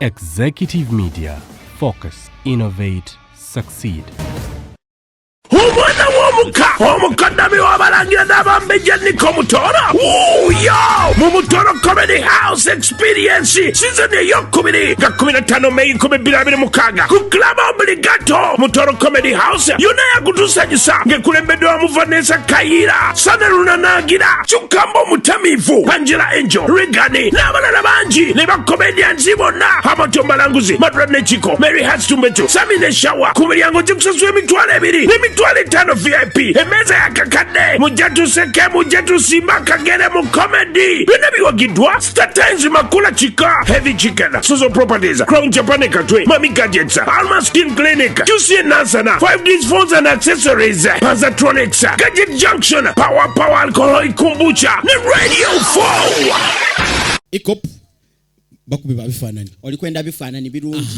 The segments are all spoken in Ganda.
Executive Media. Focus, innovate, succeed. Omwana w'omuka omukoddomi w'abalangira n'abambejja Niko Mutooro wuuyo mu Mutooro Comedy House Experience season ey'okubiri nga 15 May 2026 ku Club Obligato. Mutooro Comedy House yonna yakutusanyusa ng'ekulembeddwamu Vanessa Kayira, Sana Lunanaagira, Kyukamba Omutamiivu, Angela Angel, Regani n'abalala bangi ne bakomedians bonna, Hamilton Balanguzi, Madra Nechiko, Mary Hastumbetu, Sami ne Shawa. Ku miryango gikusasula 20,000 n'emitwalo 50 VIP. Emmeeza yakakadde, mujja tuseke, mujja tusimba akagere mu comedy. Byonna biwagiddwa Star Times, Makula Kika, Heavy Chicken, Sozo Properties, Crown Japan Katwe, Mami Gadgets, Alma Skin Clinic, QC Nansana, 5D's Phones and Accessories, Panzatronics, Gadget Junction, Power Power Alcoholic Kombucha ne Radio 4. Ecop bakube babifaananyi. Oli kwenda bifaananyi birungi,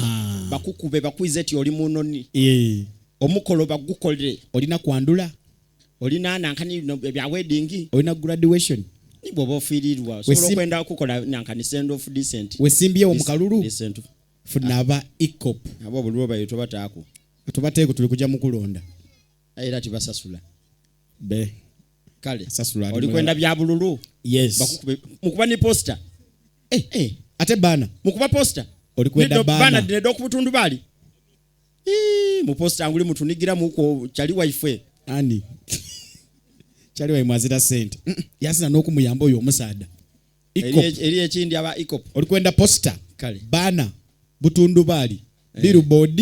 bakukube bakwize ti oli munoni. Omukolo bagukolere. Olina kwandula. Olina nankani no, ebya wedding. Olina graduation. Ni bw'oba ofiirirwa osobola okwenda okukola nankani send off decent. Wesimbyewo mu kalulu. Decent. Funa aba Ecop. Abo obululu bayo tobataako. Tubateeko, tuli kujja mu kulonda. Era tibasasula. Be. Kale. Sasula ali Oli mulala. kwenda bya bululu. Yes. Bakukube mukuba ni poster. Ate bana. Mukuba poster. Oli kwenda Nido bana. Bana dinedo ku butundu bali. Ii, mu poster nguli mutunigira muko chali waife. Ani? Chali waimwe azira sente. Yasina n'okumuyamba oyo omusaada. Ecop. Eri ekindi aba Ecop. Oli kwenda poster. Kale. Bana butundu bali. Billboard.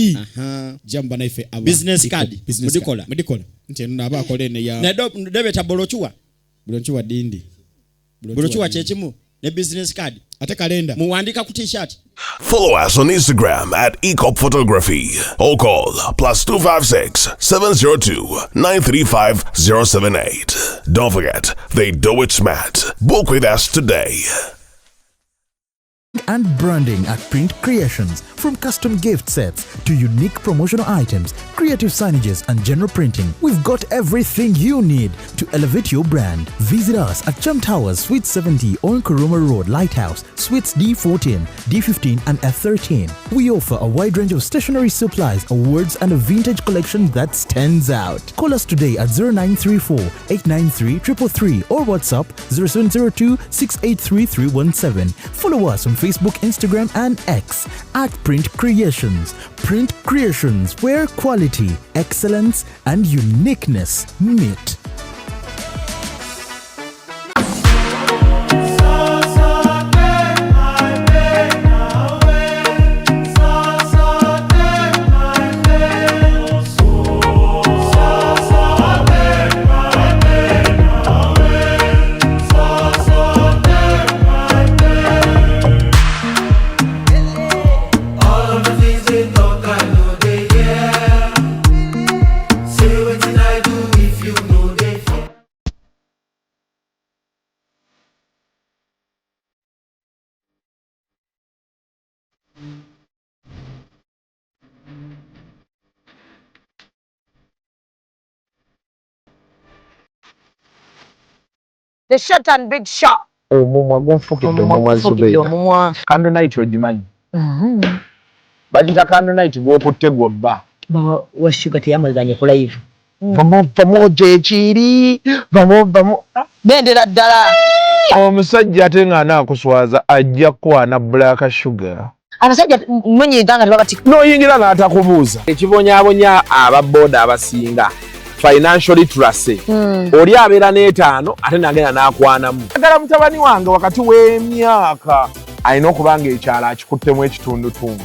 Jamba naife aba. Business Ecop. card. Business Mudikola. card. Mudikola. Nti eno naba akola eno ya. Nedo debeta bolochuwa. Bolochuwa dindi. Bolochuwa kyekimu ne business card. Ate kalenda. Muwandika ku t-shirt. Follow us on Instagram at Ecop Photography or call +256 702 935 078. Don't forget, they do it smart. Book with us today. And branding at Print Creations. From custom gift sets to unique promotional items, creative signages, and general printing, we've got everything you need to elevate your brand. Visit us at Chum Towers, Suite 70 on Kuruma Road, Lighthouse, Suites D14, D15, and F13. We offer a wide range of stationery supplies, awards, and a vintage collection that stands out. Call us today at 0934 893 333 or WhatsApp 0702 683 317. Follow us on Facebook, Instagram, and X at Print Creations. Print Creations, where quality, excellence, and uniqueness meet. The Short and Big Shot. Omumwa gunfukidde omumwa, Zubeida. Omumwa. Candle night ogimanyi? Bagita candle night gwokutte gwobba. Baba wa Shuga teyamazanye ku live. Vamu vamu gyekiri vamu vamu. Bendera ddala. Omusajja ate ng'anaakuswaza ajja kukwana Black Sugar. Abasajja munyiiga nga tebabati. N'oyingira n'atakubuuza. Ekibonyaabonya ababooda abasinga financial literacy. Oli abeera n'etaano ate n'agenda n'akwanamu. Agala mutabani wange wakati w'emyaka alina okuba ng'ekyalo akikuttemu ekitundutundu.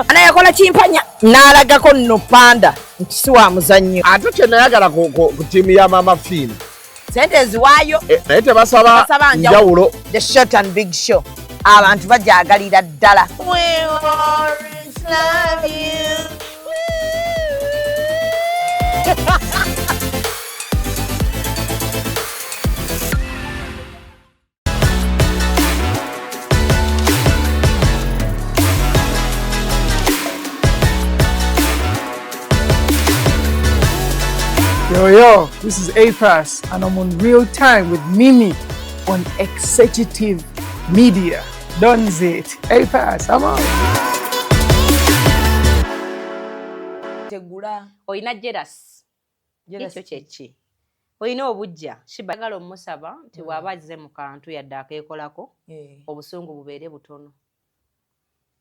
Ana yakola kimpanya n'alagako nno panda nti si wa muzannyo. Ate kye nayagala ku ttiimu ya Mama Fiina. Sente eziwaayo. Naye tebasaba Tebasaba njawulo. The Short and Big Show. Abantu bajagalira ddala. We always love you. Yo, yo, this is A-Pass, and I'm on Real Time with Mimi on Executive Media. Donz it. A Pass, I'm out. Tegula. Olina jealous. Ekyo kyeki? Olina obujja. Shiba agala omusaba nti bw'aba azze mu kantu yadde akeekolako, obusungu bubeere butono.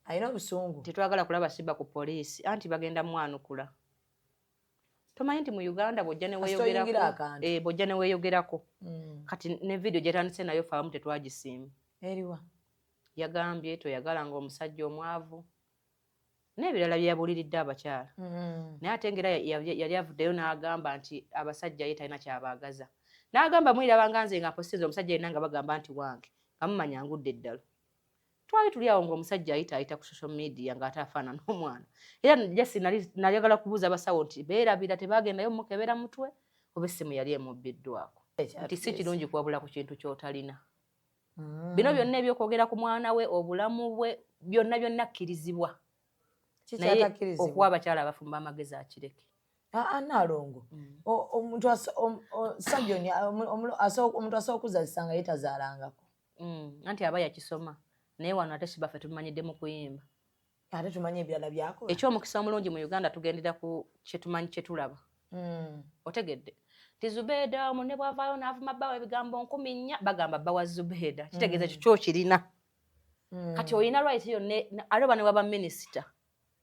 Alina obusungu. Tetwagala kulaba Shiba ku poliisi, anti bagenda mwanukula. Tomanyi nti mu Uganda bw'ojja ne weeyogerako, bw'ojja ne weeyogerako. Kati ne video gyetandise nayo ffe abamu tetwagisiima. Eriwa? Yagambye toyagalanga omusajja omwavu n'ebirala bye yabuuliridde abakyala. Naye ate ng'era yali avuddeyo n'agamba nti abasajja ye talina kyabaagaza. N'agamba mwiraba nga nze nga mpositinze omusajja yenna nga bagamba nti wange, nga mumanya ngudde eddalo. Twali tuli awo ng'omusajja ayita ku social media ng'ate afaanana omwana. Era just nayagala kubuuza abasawo nti beerabira tebagendayo mukebera mutwe oba essimu yali emubbiddwako. Nti si kirungi kuwabula ku kintu ky'otalina. Bino byonna ebyokwogera ku mwana we, obulamu bwe, byonna byonna akkirizibwa. Naye okuwa abakyala abafumba amagezi akireke. Nalongo. Omuntu asobola okuzaalisa nga ye tazaalangako. Anti aba yakisoma. Naye wano ate Shiba ffe tumanyidde mu kuyimba. Ate tumanyi ebirala byakola. Eky'omukisa omulungi mu Uganda tugendera ku kye tumanyi kye tulaba. Otegedde. Nti Zubeeda omunne bw'avaayo n'avuma bbawe ebigambo 4000 bagamba bba wa Zubeeda. Kitegeeza ekyo ky'okirina. Kati olina right yonna ate oba ne waba minisita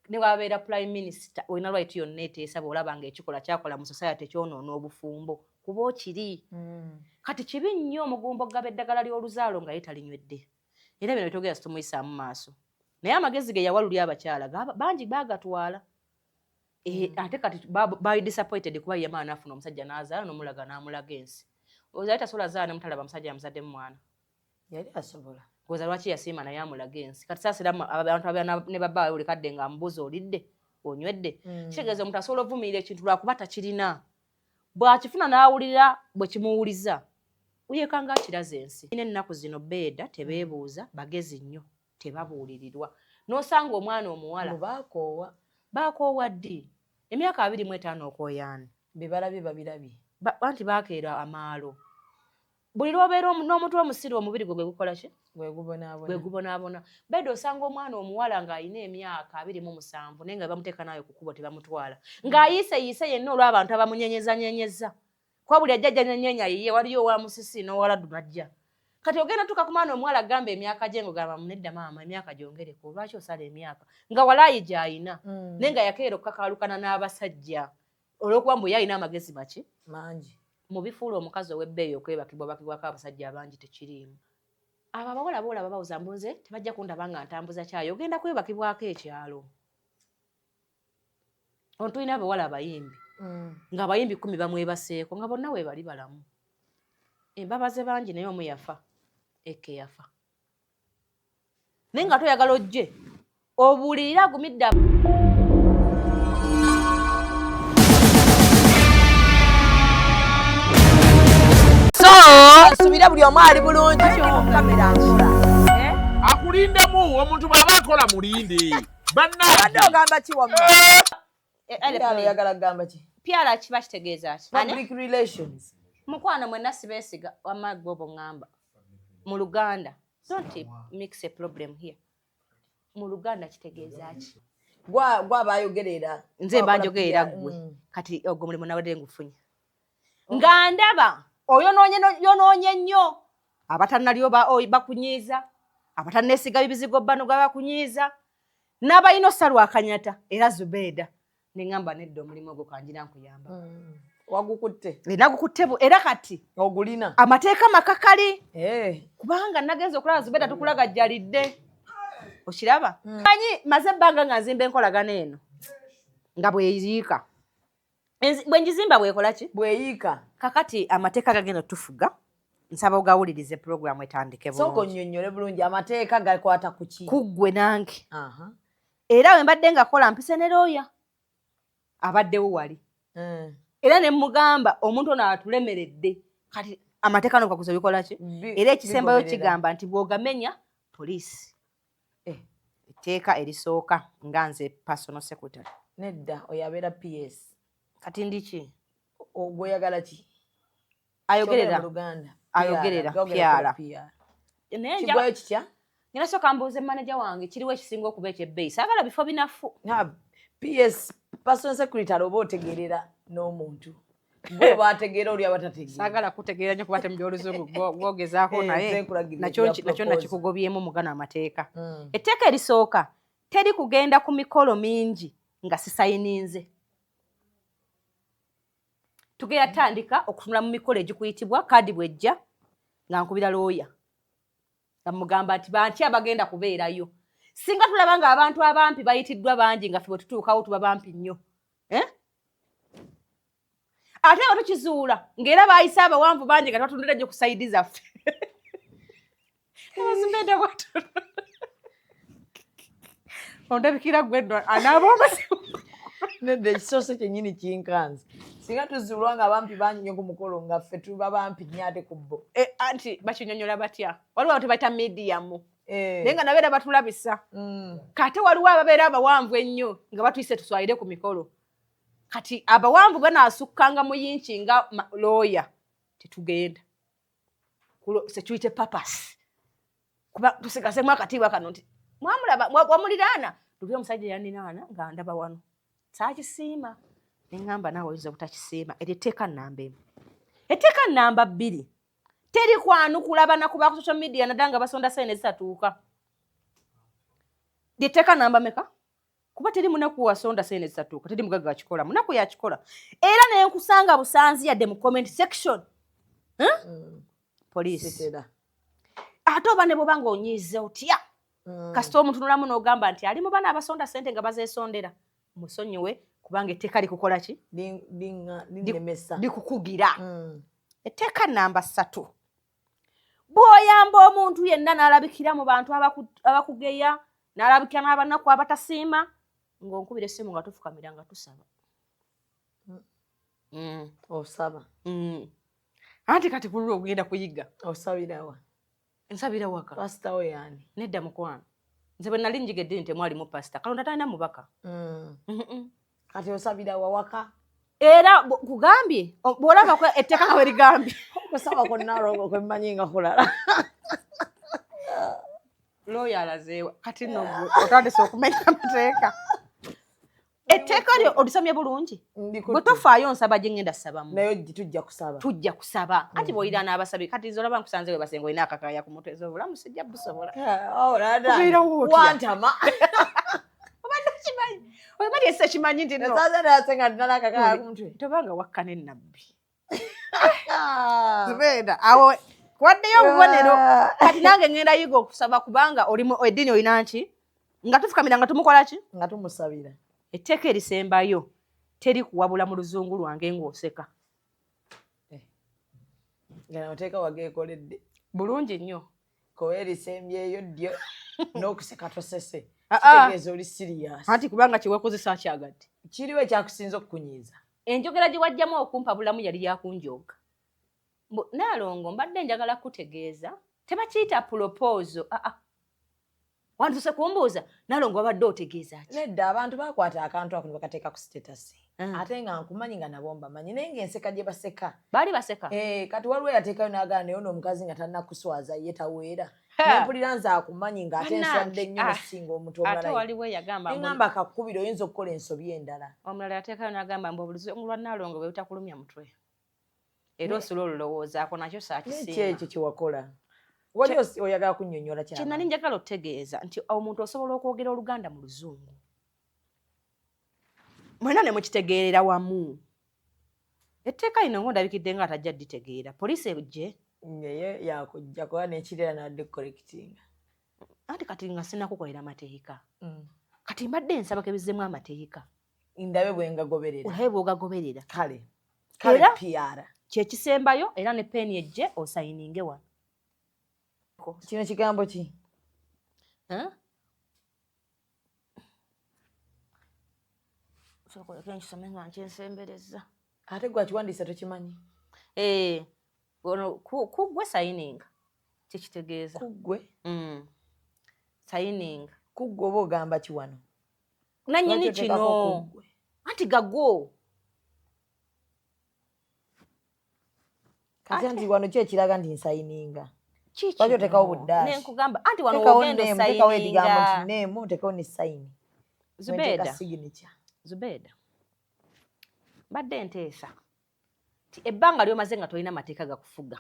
ne wabeera prime minister olina right yonna eteesa bw'olaba ng'ekikolwa kyakola mu society kyonoona obufumbo kuba okiri. Kati kibi nnyo omugumba okugaba eddagala ly'oluzaalo nga ye talinywedde. Era bino byetwogera situmuyisaamu maaso. Naye amagezi ge yawa luli abakyala bangi baagatwala. Ate kati bali disappointed kuba ye maama n'afuna omusajja n'azaala n'omulaga n'amulaga ensi. Oza yali tasobola zaala ne mutalaba musajja yamuzaddemu mwana. Yali asobola. Goza lwaki yasiima naye amulaga ensi. Kati saasira abantu ababeera ne babbaawe buli kadde ng'amubuuza olidde onywedde. Kitegeeza omuntu asobola ovumirira ekintu lwakuba takirina. Bw'akifuna n'awulira bwe kimuwuliza yeekanga akiraza ensi. N'ennaku zino beeda tebeebuuza bagezi nnyo tebabuulirirwa. N'osanga omwana omuwala. Baakoowa. Baakoowa ddi? Emyaka 25 okwoyaani. Be balabye babirabye. Anti baakeera amaalo. Buli lw'obeera n'omutwe omusiru omubiri gwo gwe gukola ki? Gwe gubonaabona. Gwe gubonaabona. Beeda osanga omwana omuwala ng'alina emyaka 27 naye nga bamuteeka nayo ku kkubo tebamutwala. Ng'ayiiseyiise yenna olw'abantu abamunyenyezanyenyeza. Kuba buli ajja ajja yiye waliyo owa musisi n'owaladdu n'ajja. Kati ogenda tuuka ku mwana omuwala agamba emyaka gye ng'ogamba nedda maama emyaka gyongereko lwaki osala emyaka nga walaayi gy'ayina naye nga yakeera okukakaalukana n'abasajja olw'okuba mbu ye alina amagezi maki mangi. Mu bifuula omukazi ow'ebbeeyi okwebakibwa bakibwako abasajja abangi tekiriimu. Abo abawala boolaba bawuza mbu nze tebajja kundaba nga ntambuza kyayi ogenda kwebakibwako ekyalo. Ono tulina abawala abayimbi ng'abayimbi 10 bamwebaseeko nga bonna weebali balamu. Embabaze bangi naye omu yafa, Eke yafa. Naye nga toyagala ojje obuulirire agumidde. So nsubira buli omu ali bulungi. Kamera nkola. Akulindemu omuntu bw'aba akola mulinde. Bannange. Ogamba ki wamma? Oyagala kugamba ki? PR kiba kitegeeza ki? Public relations. Mukwano mwenna sibeesiga wamma gwe oba mu Luganda. Don't mix a problem here. Mu Luganda kitegeeza ki? Gwa abayogerera. Nze mba njogerera ggwe. Kati ogwo mulimu nawadde ngufunye. Nga ndaba oyonoonye nnyo. Abatannalyo bakunyiiza, abatanneesiga bibizigo bano ga bakunyiiza, n'abalina osalwa akanyata era Zubeeda. Ne ŋŋamba nedda omulimu ogwo kanjira nkuyamba. Wagukutte. Nagukutte era kati ogulina. Amateeka makakali. Kubanga nagenze okulaba Zubeeda tukulagajjalidde. Okiraba? Manyi maze ebbanga nga nzimba enkolagano eno nga bweyiika. Bwe ngizimba bwekola ki? Bweyiika. Kakati amateeka gagenda tufuga. Nsaba ogawulirize pulogulaamu etandike bulungi. Sooka onnyonnyole bulungi amateeka gakwata ku ki? Ku ggwe nange. Era bwe mbadde nga kola mpise ne looya abaddewo wali. Era ne mugamba omuntu ono atulemeredde. Kati amateeka n'obukakuzo bikola ki? Era ekisembayo kigamba nti bw'ogamenya poliisi. Etteeka erisooka nga nze personal secretary. Nedda oyo abeera PS. Kati ndi ki? Ogweyagala ki? Ayogerera. Luganda. Ayogerera PR. Kigwayo kitya? Ngenda soka mbuuze manager wange kiriwo ekisinga okuba ekyebbeeyi, saagala bifo binafu. PS, personal secretary oba otegeerera n'omuntu bw'oba ategeera oli aba tategeera. Saagala kutegeera nnyo kuba temubya oluzungu gwogezaako Eh, naye nze nkulagirira nakyo ebya nakyo propose. nakikugobyemu mugano amateeka. Etteeka erisooka, teri kugenda ku mikolo mingi nga sisayininze. Tugenda tandika okutunula mu mikolo egikuyitibwa, kaadi bwejja nga nkubira looya nga mugamba nti banki abagenda kubeerayo. Singa tulaba nga abantu abampi bayitiddwa bangi, nga ffe bwe tutuukawo tuba bampi nnyo, eh? Ate nga tukizuula ng'era baayise abawanvu bangi nga tebatundira nnyo ku side zaffe. Abazimbeede bwatu ondabikira gwe nno anaaba omuzibu. Nedda, ekisoose kyennyini kinkanze. Singa tuzuulwa nga abampi bangi nnyo ku mukolo, nga ffe tuba bampi nnyo ate ku bo. Eh, anti bakinyonyola batya? Waliwo abantu bayita medium, Eh. naye nga nabeera batulabisa. Kate waliwo ababeera abawanvu ennyo nga batuyise tuswalire ku mikolo. Kati abawanvu banaasukkanga mu yinki nga looya, tetugenda. Security purpose, kuba tusigazemu akatiibwa kano nti mwamulaba wamuliraana luli omusajja yaninaana nga ndaba wano saakisiima, neŋŋamba naawe oyinza obutakisiima. Eryo etteeka namba 1. Etteeka namba 2, teri kwanukula banaku ba ku social media naddala nga basonda sente zitatuuka. Lyetteeka namba meka? Kuba teri munaku wasonda sente zitatuuka, teri mugagga akikola, munaku yakikola. Era nenkusanga busanzi yadde mu comment section, huh? Police. Sitera. Ate oba ne bwoba ng'onyiiza otya, kasita omutunulamu n'ogamba nti ali mu bana abasonda sente nga bazeesondera, musonyiwe, kubanga etteeka likukola ki? Linnemesa. Likukugira. Etteeka namba 3, bw'oyamba omuntu yenna n'alabikira mu bantu abakugeya, n'alabikira n'abanaku abatasiima, ng'onkubira essimu nga tufukamira nga tusaba. Osaba. Anti kati ku lulwo ogenda kuyiga. Osabira wa? Nsabira waka. Pasita we yaani? Nedda mukwano, nze bwe nali njiga eddiini temwalimu pasita, Kalonda talina mubaka. Kati osabira wa waka? Era kugambye bw'olaba etteeka nga bwe ligambye. Okusaba kwonna kwemmanyi nga kulala. Looya alazeewa? Kati nno gwe otandise okumenya amateeka. Etteeka lyo olisomye bulungi? Ndikutte. Bwe tofaayo nsaba gye ngenda sabamu. Naye tujja kusaba. Tujja kusaba. Anti bw'olira n'abasabi, kati nze olaba nkusanze we basenga olina akakaya ku mutwe, obulamu sijja busobola. Oh, rada. Obeerawo otya? Wantama. Obadde okimanyi? Obadde ese kimanyi nti nno. Nasanze nasenga ddala akakaya ku mutwe. Tobanga wakka ne nabbi. Zubeeda, awo waddeyo obubonero. Kati nange ngenda yiga okusaba, kubanga oli mu eddiini olina nki? Nga tufukamira nga tumukola ki? Nga tumusabira. Etteeka erisembayo, teri kuwabula mu luzungu lwange ng'oseka. Nga amateeka wageekoledde. Bulungi nnyo. Koba erisembyeyo ddyo n'okuseka tosese. Ah, ah. Kitegeeza oli serious. Anti kubanga kyewekozesa kyagadde. Kiriwo ekyakusinza okukunyiiza? Enjogera gye wajjamu okumpa bulamu yali yakunjooga. Mbu Naalongo, mbadde njagala kutegeeza tebakiyita proposal. Ah, ah. Wanduse kumbuuza, Naalongo wabadde otegeeza ki? Nedda, abantu bakwata akantu ako ne bakateeka ku status. Ate nga nkumanyi nga nabo mbamanyi, naye ng'enseka gye baseka. Baali baseka? Eh, kati waliwo yateekayo n'agaana naye ono omukazi nga tannakuswaza ye taweera. Ha. Nempulira nze akumanyi ng'ate Bannange, nswadde nnyo ah, nosinga omuntu ate omulala. waliwo eyagamba mbu- Neŋŋamba akakubira oyinza okukola ensobi endala. Omulala yateekayo n'agamba mbu oluzungu lwa Naalongo bwe butakulumya mutwe. Era osula olulowoozaako nakyo Neki saakisiima. ekyo kye wakola? Wali oyagala kunnyonnyola Kye nali njagala otegeeza nti omuntu osobola okwogera Oluganda mu luzungu. Mwenna ne mukitegeerera wamu. Etteeka lino ng'ondabikidde nga atajja dditegeera. Poliisi ejje. Naye yakujja kuba n'ekirera nabadde kucorrectinga. Anti kati nga sinnakukolera mateeka. Kati mbadde nsaba kebizzemu amateeka. Ndabe bwe ngagoberera. Olabe bw'ogagoberera. Kale. Kale Era PR. kyekisembayo, era ne peeni ejje osayininge wano. Kino kigambo ki? Eh? Sooka oleke nkisome nga nkyensembereza. Ate gwe akiwandiise tokimanyi? Eh, ono kuggwe sayininga kyekitegeeza. Kuggwe? Sayininga. Kuggwe oba ogamba ki wano? Nannyini Lwaki oteekako kino. kuggwe? Anti gago. Kati anti wano ki ekiraga nti nsayininga? Lwaki otekawo buddaaki? Nenkugamba anti wano wogenda otekawo ebigambo nti name, otekawo ne sign. Zubeda, Zubeda, mbadde nteesa ti ebbanga lyomaze nga tolina mateeka gakufuga,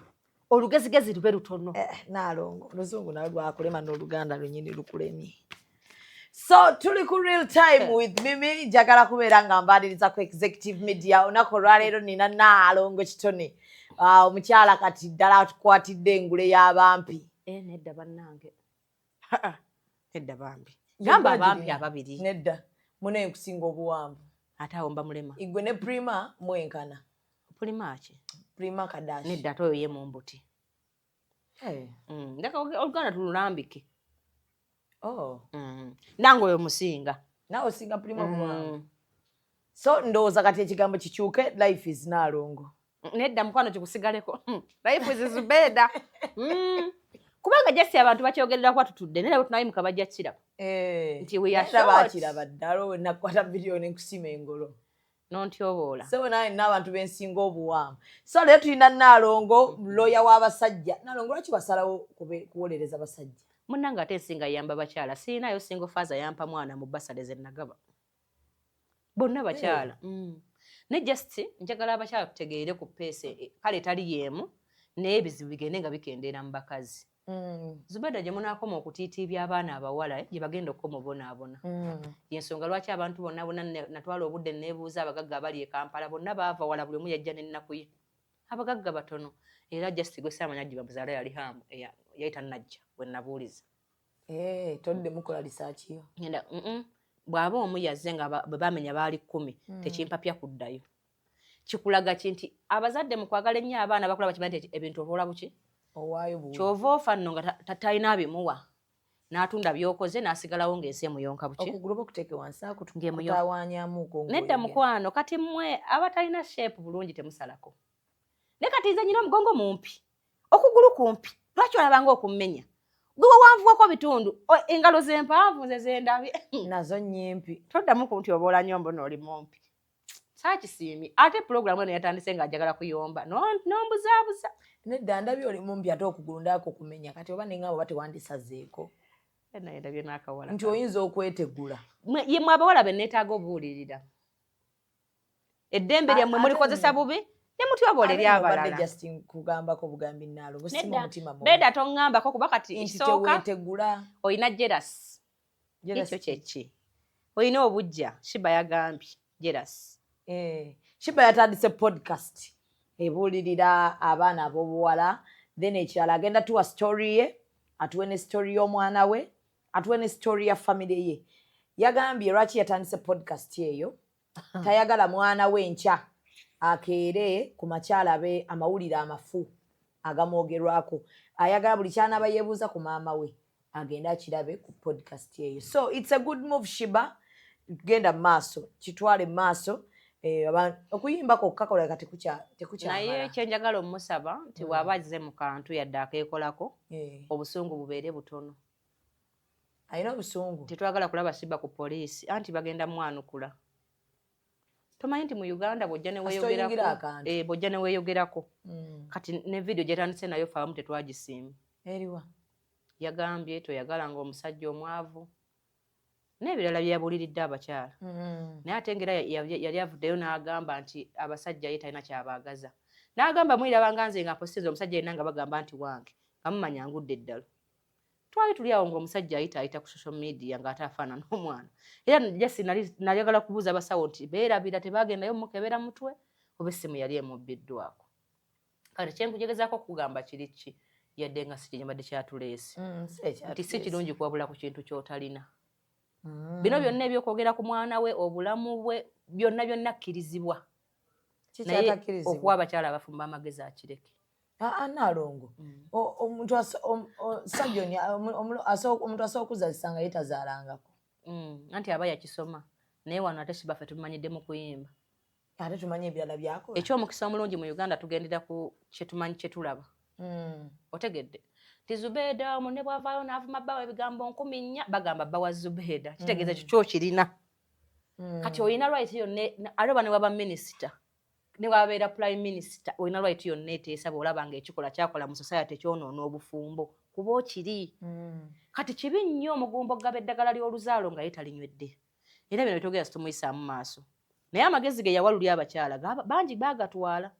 olugezigezi lube lutono. Naalongo, oluzungu nalwo lwakulema n'Oluganda lwennyini lukulemye. So tuli ku Real Time with Mimi. Njagala kubeera nga mbaniriza ku Executive Media. Olunaku olwaleero nina Naalongo Kitone, omukyala kati ddala atukwatidde engule y'abampi. Nedda bannange, nedda bambi, gamba abampi ababiri. Nedda, munaye nkusinga obuwanvu. Ate awo mba mulema. Igwe ne Prima mwenkana. Prima ki? Prima Kadashi. Nedda, ate oyo ye mumbuti. Ndeka Oluganda tululambike. Oh. Nange oyo musinga. Nawe osinga Prima buwanvu. So ndowooza kati ekigambo kikyuke, life is Naalongo. Nedda mukwano, kikusigaleko. Life is Zubeda. Kubanga jasi abantu bakyogerera kuba tutudde, naye tunayimuka bajja kiraba nti we are short. Bakiraba ddala, nakwata video nenkusima engolo. Nontyoboola. So naye n'abantu bensinga obuwanvu. So leero tulina Naalongo, looya w'abasajja. Naalongo, lwaki wasalawo kuwolereza basajja? Munnange, ate ensinga yamba bakyala. Siinayo single father yampa mwana mu bursary ze nagaba, bonna bakyala. Ne just njagala abakyala tutegeere ku peesa, kale etali yeemu, naye ebizibu bigende nga bikendeera mu bakazi. Zubeda, gye munaakoma okutiitiibya abaana abawala, gye bagenda okukoma obonaabona. Yensonga lwaki abantu bonna bonna natwala obudde neebuuza abagagga abali e Kampala, bonna baava wala, buli omu yajja n'ennaku ye. Abagagga batono, era just gwe saamanya gye bamuzaala yali hamu yali tannajja bwe nabuuliza. Todde mukola research yo? Ngenda bw'aba omu yazze nga bwe bamenya baali 10, tekimpapya kuddayo. Kikulaga ki? Nti abazadde mu kwagala ennyo abaana bakula bakimanyi nti ebintu obola buki. Owaayo buwi. Kyova ofa nno nga talina bimuwa, n'atunda byokoze n'asigalawo ng'ensi emuyonka buki. Okugulu oba okuteeke wansi ako Ng'emuyonka. kutawaanyamuko. Nedda mukwano, kati mmwe abatalina shape bulungi temusalako, naye kati nze nyina omugongo mumpi, okugulu kumpi, lwaki olabanga okummenya? Gwe wawanvuwako bitundu, engalo zempanvu, nze zendabye. Nazo nnyimpi. Toddamu kunti oba nnyo mbona oli mumpi, saakisiimye. Ate pulogulaamu eno yatandise ng'ajagala kuyomba, nombuzaabuza. Nedda, ndabye oli mumpi ate okugulu ndaako kumenya, kati oba neŋŋamba oba tewandisazeeko. Naye ndabye n'akawala. Nti oyinza okwetegula. Ye mwe abawala be neetaaga obuwulirira eddembe lyammwe Ate mulikozesa bubi ne mutyobola eri Ate nno obadde abalala. just kugambako bugambi, Naalongo, sima Nedda, omutima mubi. Beeda, toŋŋambako kuba kati Nti ekisooka teweetegula. Olina jealous. Jealous. Ekyo kyeki? Olina obujja. Shiba yagambye jealous. Shiba yatandise podcast ebuulirira abaana ab'obuwala. Then ekirala, agenda tuwa story ye, atuwe ne story y'omwana we, atuwe ne story ya family ye. Yagambye lwaki yatandise podcast eyo, tayagala mwana we nkya akeere ku makyala be amawulire amafu agamwogerwako. Ayagala buli kyanaaba yeebuuza ku maama we agende akirabe ku podcast eyo. So it's a good move, Shiba. Genda mu maaso, kitwale mu maaso. Okuyimba kwokka kolabika tekukyamala. Naye kyenjagala omusaba nti bw'aba azze mu kantu yadde akeekolako, obusungu bubeere butono. Alina obusungu. Tetwagala kulaba Shiba ku poliisi, anti bagenda mwanukula. Tomanyi nti mu Uganda bw'ojja ne Kasita oyingira weeyogerako akantu. Bw'ojja ne weeyogerako. Kati ne vidiyo gyetandise nayo fe abamu tetwagisiima. Eriwa? Yagambye toyagalanga omusajja omwavu n'ebirala bye yabuuliridde abakyala. Naye ate ngera yali avuddeyo n'agamba nti abasajja ye talina kyabaagaza, n'agamba mwirabanga nze nga mpositinze omusajja yenna nga bagamba nti wange, nga mumanya ngudde eddalo. Twali tuli awo ng'omusajja ayita ayita ku social media ng'ate afaanana omwana, era jasi nayagala kubuuza abasawo nti beerabira tebagendayo mukebera mutwe oba essimu yali emubbiddwako. Kati kyenkugezaako okugamba kiri ki, yadde nga si kyenyabadde kyatuleese, nti si kirungi kuwabula ku kintu ky'otalina. Bino byonna ebyokwogera ku mwana we, obulamu bwe byonna byonna akkirizibwa, naye Kikyatakkirizibwa. okuwa abakyala abafumba amagezi akireke. Aa, Naalongo, omuntu sajoni, omuntu asobola okuzaalisa nga ye tazaalangako. Anti aba yakisoma, naye wano ate sibaffe tumanyidde mu kuyimba. Ate tumanyi ebirala byakola. Ekyomukisa omulungi mu Uganda tugendera ku kyetumanyi, kyetulaba. Otegedde nti Zubeeda omunne bwavaayo n'avuma bbawe ebigambo 4000, bagamba bba wa Zubeeda, kitegeeza ekyo kyokirina. Kati olina right yonna, ate oba ne waba minisita. Ne wabeera prime minister, olina right yonna eteesa bw'olaba nga ekikola kyakola mu society kyonoona obufumbo, kuba okiri. Kati kibi nnyo omugumba okugaba eddagala ly'oluzaalo nga ye talinywedde. Era bino byetwogera situmuyisaamu maaso, naye amagezi ge yawa luli abakyala bangi baagatwala.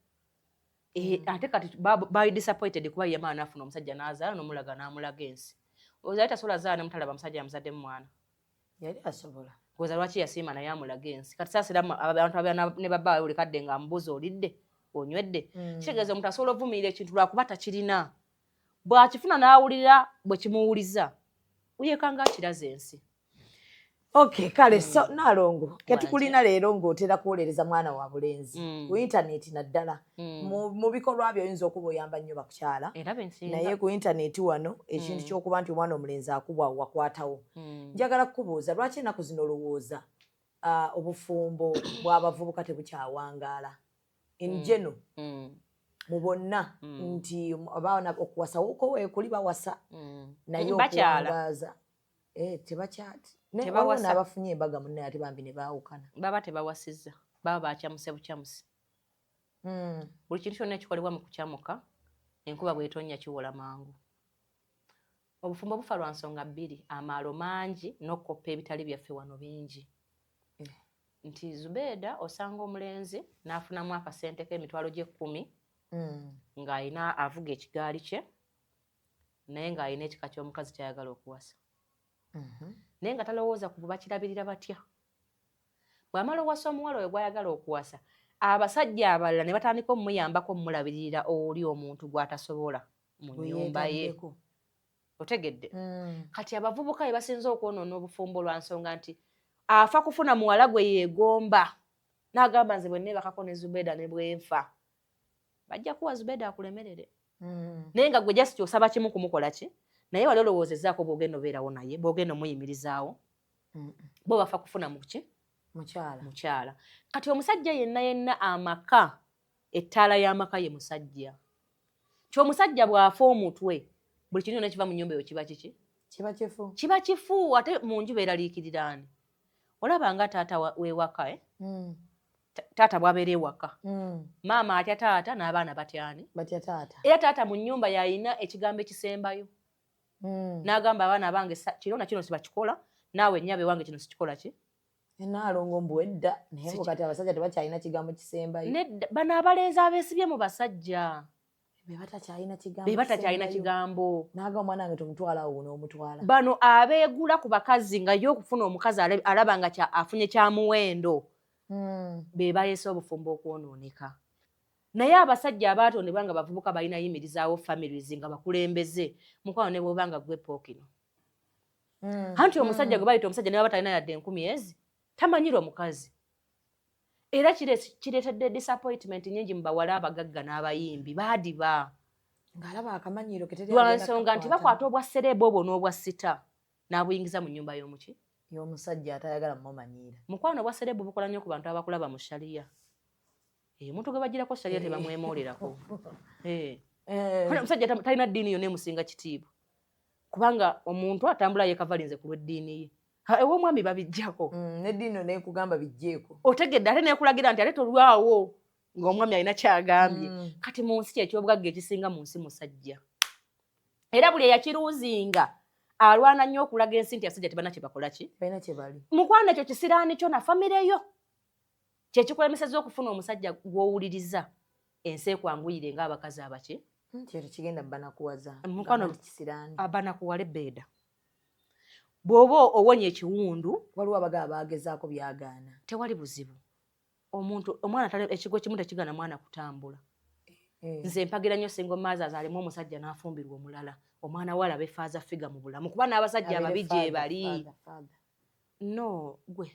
Ate kati bali disappointed kuba yamala n'afuna omusajja n'azaala n'omulaga n'amulaga ensi. Oza yali tasobola zaala ne mutalaba musajja yamuzaddemu mwana. Yali asobola. Goza lwaki yasiima naye amulaga ensi? Kati saasira abantu abeera ne babbaawe buli kadde ng'amubuuza olidde, onywedde. Kitegeeza omuntu asobola ovumirira ekintu lwakuba takirina. Bw'akifuna n'awulira bwe kimuwuliza, yeekanga akiraza ensi. Okay, kale. So Nalongo, ketukulina leero ng'otera kuwolereza mwana wa bulenzi ku intaneti naddala mu bikolwa byo oyinza okuba oyamba nnyo bakukyala, Era bensinga. naye ku intaneti wano ekintu ky'okuba nti omwana omulenzi akubwa wakwatawo. Njagala kukubuuza, lwaki ennaku zino olowooza obufumbo bw'abavubuka tebukyawangaala in general mu bonna, nti abaana okuwasa woko weekuli bawasa, naye Bakyala. okuwangaaza tebakyati? Tebawasa. Waliwo n'abafunye embaga munnaye ate bambi ne baawukana. Baba tebawasizza, baba bakyamuse bukyamusi. Buli kintu kyonna ekikolebwa mu kukyamuka, enkuba bw'etonnya kiwola mangu. Obufumbo bufa lwa nsonga bbiri: amaalo mangi n'okukoppa ebitali byaffe wano bingi. Nti Zubeeda, osanga omulenzi n'afunamu akasente k'emitwalo gy'ekkumi ng'alina avuga ekigaali kye, naye ng'alina ekika ky'omukazi ky'ayagala okuwasa, naye nga talowooza ku bakirabirira batya. Bw'amala owasa omuwala oyo gw'ayagala okuwasa, abasajja abalala ne batandika omuyambako omulabirira oli omuntu gw'atasobola mu Gwe nnyumba ye. yeetaddeko. Otegedde? Kati abavubuka be basinze okwonoona obufumbo lwa nsonga nti afa kufuna muwala gwe yeegomba, n'agamba, "Nze bwe neebakako ne Zubeda ne bwenfa bajja kuwa Zubeda akulemerere." Naye nga gwe just osaba kimu, kumukola ki? Naye wali olowoozezaako bw'ogenda obeerawo naye, bw'ogenda omuyimirizaawo? Bo bafa kufuna muki? Mukyala. Mukyala. Kati omusajja yenna yenna, amaka, ettaala y'amaka ye musajja. Ti omusajja bw'afa omutwe, buli kintu kyonna kiva mu nnyumba eyo kiba kiki? Kiba kifu. Kiba kifu. Ate mu nju beeraliikiriraani? Olaba nga taata w'ewaka, eh? Taata bw'abeera ewaka, maama atya taata n'abaana batyani? Batya taata. Era taata mu nnyumba yalina ekigambo ekisembayo. N'agamba, "Abaana bange, kino na kino sibakikola, naawe nnyabo ewange kino sikikola ki." Naalongo, mbu edda, naye mbu kati abasajja tebakyalina kigambo kisembayo. Nedda, bano abalenzi abeesibye mu basajja be batakyalina kigambo be batakyalina kisembayo. kigambo. N'agamba, "Omwana wange tomutwala awo," n'omutwala. Bano abeegula ku bakazi nga ye okufuna omukazi alaba nga afunye kya muwendo, be baleese obufumbo okwonooneka. Naye abasajja abaatondebwa nga bavubuka balina yimirizaawo families nga bakulembeze, mukwano, ne bw'oba nga gwe pookino. Anti omusajja gwe bayita omusajja, ne baba talina yadde 1000 ezi, tamanyira omukazi. Era kireetedde disappointment nyingi mu bawala abagagga n'abayimbi baadiba. Ng'alaba akamanyiro ke teri lwa agenda nsonga nti kukakwata. Bakwata obwa celeb obwo n'obwa star n'abuyingiza mu nnyumba y'omuki? Y'omusajja atayagala mumumanyiira. Mukwano, obwa celeb bukola nnyo ku bantu abakulaba mu shaliya. Omuntu gwe bagirako shaliya tebamwemolerako. Omusajja talina ddiini yonna emusinga kitiibwa, kubanga omuntu atambula yeekavalinze ku lw'eddiini ye. Ew'omwami babijjako. Neddiini nekugamba bijjeeko. Otegedde? Ate nekulagira nti ate tolwawo ng'omwami alina kyagambye. Kati mu nsi kyekyobugagga ekisinga mu nsi musajja, era buli eyakiruuzinga alwana nnyo okulaga ensi nti abasajja tebalina kye bakola ki. Balina kye bali. Mukwano, ekyo kisiraani kyo na famire yo kyekikulemeseza okufuna omusajja gw'owuliriza, ensi ekwanguyire ng'abakazi abaki. Nti ekyo kigenda banakuwaza. Mukwano, Gamba nti kisiraani. Abanakuwala ebbeeda bw'oba owonya ekiwundu. Waliwo abagaba bagezaako byagaana. Tewali buzibu. Omuntu omwana ekigo kimu tekigana mwana kutambula. Nze mpagira nnyo single mothers alimu omusajja n'afumbirwa omulala, omwana we alabe father figure mu bulamu, kuba n'abasajja Abeere ababi gye father, bali. Father, father. No gwe.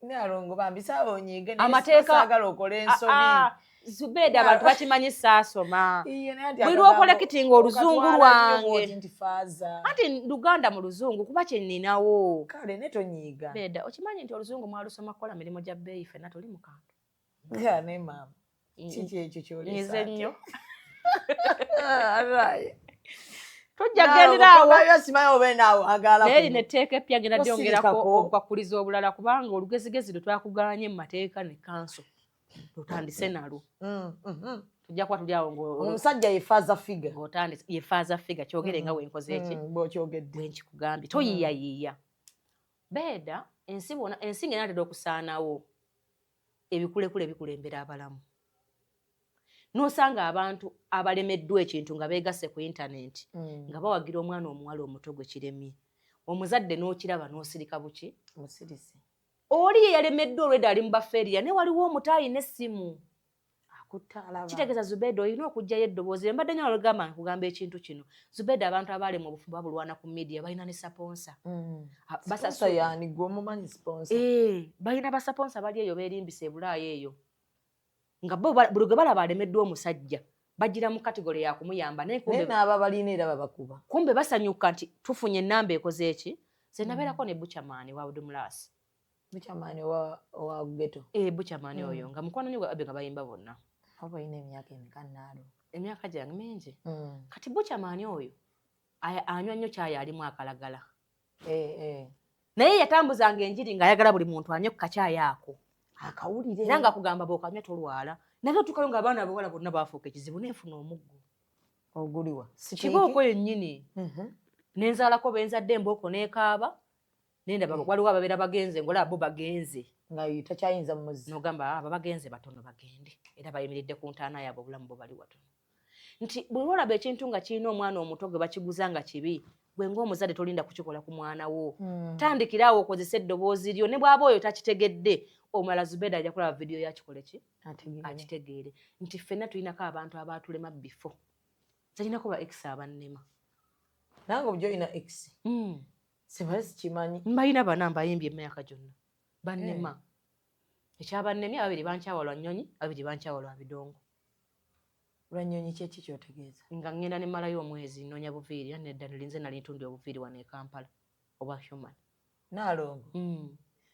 Nalongo bambi, saaba onyiige, naye Amateeka saagala okole ensobi. Ah, ah, Zubeeda, abantu bakimanyi saasoma. Iye, naye anti Buli akagambo lw'okolekitinga oluzungu okatwala nnyo lwange. bw'oti nti father. Anti Luganda mu luzungu kuba kye nninawo. Kale ne tonyiiga. Beeda, okimanyi nti oluzungu mwalusoma kukola mirimu gya bbeeyi? Ffenna tuli mu kantu. Nga ne maama, kiki ekyo ky'oleese Nyize ate? nnyo. Alright. Tujja Nalongo, kugendera awo. programu yo simanyi oba enaawo agaala Naye kuno. lino etteeka eppya ngenda lyongerako Tosirikako. obukwakulizo obulala, kubanga olugezigezi lwe twakuganye mu mateeka ne kanso. Lutandise nalwo. Tujja kuba tuli awo Omusajja ye father figure. Ng'otandise ye father figure, kyogere nga wenkoze eki. Bw'okyogedde. Bwenkikugambye, toyiiyayiiya. Beeda ensi bwona, ensi ng'enaatera okusaanawo, ebikulekule bikulembera abalamu. N'osanga abantu abalemeddwa ekintu nga beegasse ku intaneti nga bawagira omwana omuwala omuto gwe kiremye. Omuzadde n'okiraba n'osirika buki? Musirise. Oli ye yalemeddwa olwedda ali mu bafeeriya, naye waliwo omuto alina essimu. Akutta alaba. Kitegeeza Zubeda olina okuggyayo eddoboozi. Mbadde nnyo olugamba nkugamba ekintu kino. Zubeda, abantu abaalema obufumbo babulwana ku media, balina ne sponsor. Sponsor yaani gwe omumanyi sponsor? Eh, balina ba sponsor bali eyo beerimbisa e Bulaaya eyo. Nga bo buli gwe balaba alemeddwa omusajja bagira mu category ya kumuyamba, naye Naye n'aba balina era babakuba. Kumbe basanyuka nti tufunye ennamba ekoze eki. Nze nabeerako ne Buchaman wa Budumulasi. Buchaman owa ghetto. Eh, Buchaman oyo nga mukwano nnyo gwa Abe nga bayimba bonna. Oba olina emyaka emeka naalo? Emyaka gyange mingi. Kati Buchaman oyo anywa nnyo kyayi alimu akalagala. Naye yatambuzanga enjiri ng'ayagala buli muntu anywe ku kacyayi ako. Akawulire. Era ng'akugamba bw'okanywa tolwala. Naye otuukayo ng'abaana abawala bonna baafuuka ekizibu, nenfuna omuggo. Oguliwa? Kibooko yennyini. Nenzaalako benzadde embooko n'ekaaba. Nendaba waliwo ababeera bagenze ng'olaba bo bagenze. Nga takyayinza muzzi. N'ogamba abo bagenze batono bagende. Era bayimiridde ku ntaana yaabwe, obulamu bwe bali watono. Nti buli lw'olaba ekintu nga kirina omwana omuto gwe bakiguza nga kibi, gwe ng'omuzadde tolinda kukikola ku mwana wo. Tandikira awo okozese eddoboozi lyo, ne bw'aba oyo takitegedde, omulala Zubeda ajja kulaba vidiyo yakikole ki? Akitegeere. Nti ffenna tulinako abantu abaatulema before. Nze nninako ba ex abannema. Nange obujo olina ex? Sibale sikimanyi. Mbalina bana mbayimbye emyaka gyonna. Bannema. Ekyabannemye, ababiri bankyawa lwa nnyonyi, ababiri bankyawa lwa bidongo. Lwa nnyonyi kyeki kyotegeeza? Nga ŋŋenda ne mmalayo omwezi nnoonya buviiri, era nedda nze nali ntunda obuviiri wano e Kampala obwa human. Naalongo.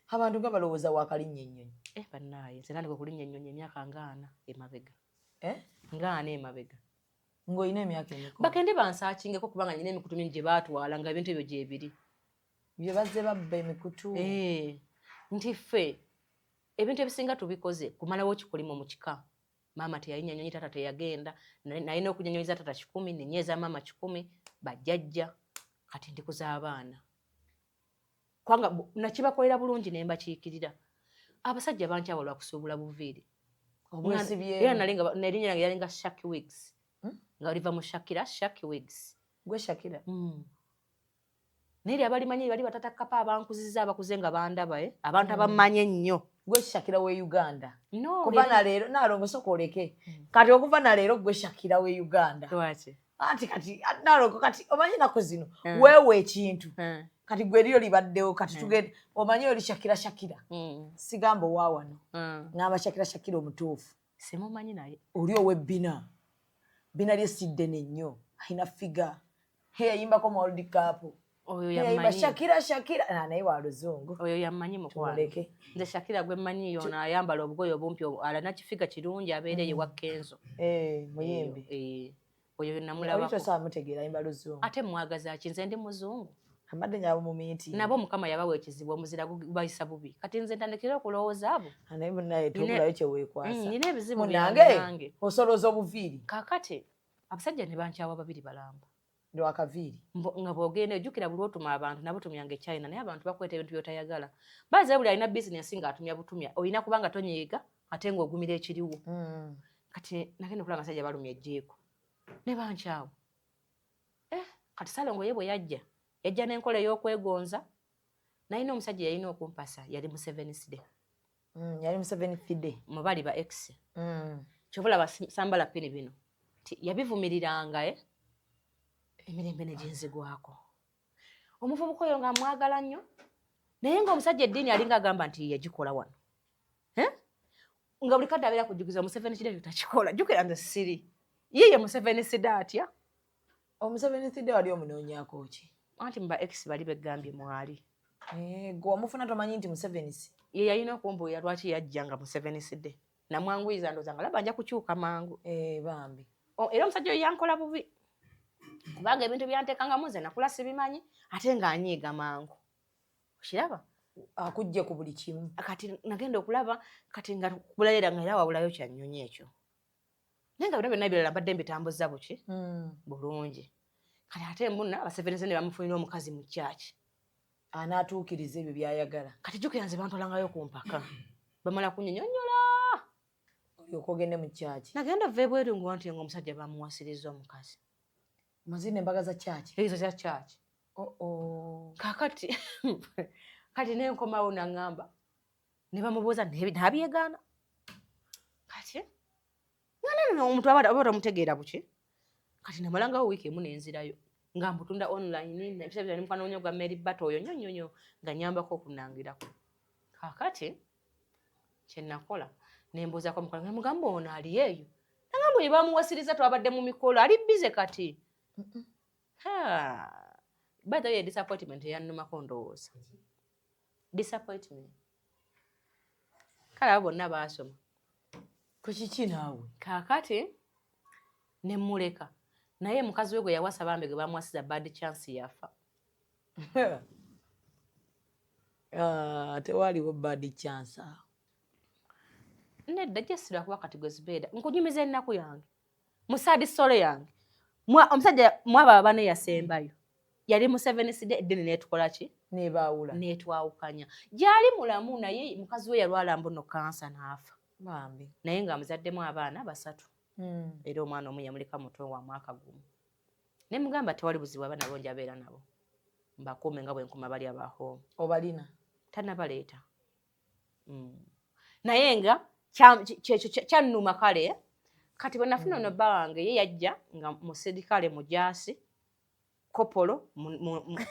Abantu nga balowooza waakalinnya ennyonyi. Eh bannaaye, nze nandika okulinnya ennyonyi emyaka nga 40 emabega. Eh? Nga 40 emabega. Ng'olina emyaka emeka? Bagende bansaakingeko kubanga nnyina emikutu mingi gye baatwala nga ebintu ebyo gyebiri. Bye bazze babba emikutu. Eh, nti ffe ebintu ebisinga tubikoze kumalawo kikolimo mu kika. Maama teyalinnya nnyonyi, taata teyagenda. Nalina okunyonyoza taata 100, nenyeeza maama 100, bajjajja, kati ndikuza abaana. Kubanga nakibakolera bulungi ne mbakiikirira. Abasajja bankyawa lwa kusuubula buviiri. Era nalinga n'erinnya lyange yalinga Shaki Wigs. Nga liva mu Shakira, Shaki Wigs. Gwe Shakira? Naye eri abalimanyi bali batata kapa abankuzizza abakuze nga bandaba, eh? Abantu abamanyi ennyo. Gwe Shakira we Uganda. No, Kuva na leero Naalongo sooka oleke. Kati okuva na leero gwe Shakira we Uganda. Lwaki? Anti kati Naalongo kati omanyi ennaku zino weewa ekintu. Kati gwe eriyo libaddewo kati tugende omanyi oli Shakira Shakira. Sigamba owa wano. Ngamba Shakira Shakira omutuufu. Simumanyi naye. Oli ow'ebbina. Bbina lye si ddene nnyo. Alina figure. Yayimbako mu World Cup. Oyo yayimba yammanyi. Shakira Shakira. Naye wa luzungu. Oyo yammanyi mukwano. Tumuleke. Nze Shakira gwe mmanyi yono ayambala obugoye obumpi alina kifiga kirungi abeera eyo wa Kenzo. Eh, muyimbi. Eh, oyo Oli namulabako. tosobola mutegeera ayimba luzungu. Ate mwagaza ki, nze ndi muzungu. Ambadde nyabo mu meeting. Nabo Mukama yabawa ekizibu, omuzira gubayisa bubi. Kati nze ntandikira okulowooza abo. Naye munnaye tobulayo kye weekwasa. Nina ebizibu Munnange, byange. Osolooza obuviiri. Kaakati abasajja ne bankyawa babiri balamba. Lwakaviiri. Nga bw'ogenda ojjukira buli lw'otuma abantu nabo tumyanga e China, naye abantu bakweta ebintu by'otayagala. Baze buli alina bizinensi ng'atumya butumya, olina kuba nga tonyiiga ate ng'ogumira ekiriwo. Kati nagenda okulaba abasajja balumya ejjiiko ne bankyawa. Kati Ssalongo ye bwe yajja, yajja n'enkola ey'okwegonza. Nalina omusajja yalina okumpasa, yali mu Seventh Day. Yali mu Seventh Day. Mu bali ba ex. Kyova olaba sambala pini bino. Nti yabivumiriranga, emirembe ne ginzigwako. Omuvubuka oyo ng'amwagala nnyo, naye ng'omusajja eddiini alinga agamba nti yagikola wano. Nga buli kadde abeera kujjukiza Museveni kiri ekyo takikola. Jjukira nze siri. Ye ye Museveni sida atya? Omuseveni sida wali omunoonyaako ki? Anti mu ba ex bali beggambye mwali. Gwe wamufuna tomanyi nti Museveni si. Ye yalina okumbuulira lwaki yajja nga Museveni sidde. Namwanguyiza ndowooza nga laba nja kukyuka mangu. Bambi. Era omusajja oyo yankola bubi. Kubanga ebintu byanteekangamu nze nakula sibimanyi ate ng'anyiiga mangu. Okiraba? Akujje ku buli kimu. Kati nagenda okulaba kati nga kulayira nga era wabulayo kyannyonyi ekyo, naye nga byonna byonna ebirala mbadde mbitambuza buki bulungi. Kati ate mbuna abasevenese ne bamufunira omukazi mu kyaki anaatuukiriza ebyo by'ayagala. Kati jjukira nze bantwalangayo ku mpaka, bamala kunyinyonnyola. Olyoka ogende mu kyaki. Nagenda ova ebweru nguwa nti nga omusajja bamuwasiriza omukazi. Muzina embaga za kyaki. Ezo za kyaki. Oh. Kakati kati nenkomawo naŋŋamba ne bamubuuza nabyegaana. Kati nga omuntu aba tomutegeera buki. Kati namalangawo wiiki emu nenzirayo nga mbutunda online ebisa bya mukwano nnyo gwa Mary Battle oyo nnyo nnyo nnyo nga nyambako okunangirako. Kakati kye nakola nembuuzaako mukwano, nga mugamba ono ali eyo, nagamba oyo bamuwasiriza, twabadde mu mikolo, ali busy. Kati by the way, disappointment eyannumako, ndowooza disappointment kale abo bonna baasoma. Ku kiki naawe? Kaakati nemuleka, naye mukazi we gwe yawasa bambi gwe bamuwasiza bad chance yafa. Ah, tewaliwo bad chance awo. Nedda, jesirwa kuba kati gwe zibeera nkunyumiza ennaku yange musaadi sole yange. Omusajja mwaba abane yasembayo yali mu Seventh Day, eddiini netukola ki? Nebaawula. Netwawukanya. Gyali mulamu, naye mukazi we yalwala mbuno kansa n'afa. Bambi. Naye ng'amuzaddemu abaana basatu. Era omwana omu yamuleka muto wa mwaka gumu. Ne mugamba tewali buzibu, abaana bo njabeera nabo mbakuume nga bwe nkuma bali aba home. Obalina? Tanabaleeta. Naye nga kyekyo kyannuma. Kale kati bwe nafuna ono bba wange, ye yajja nga musirikale mujaasi kopolo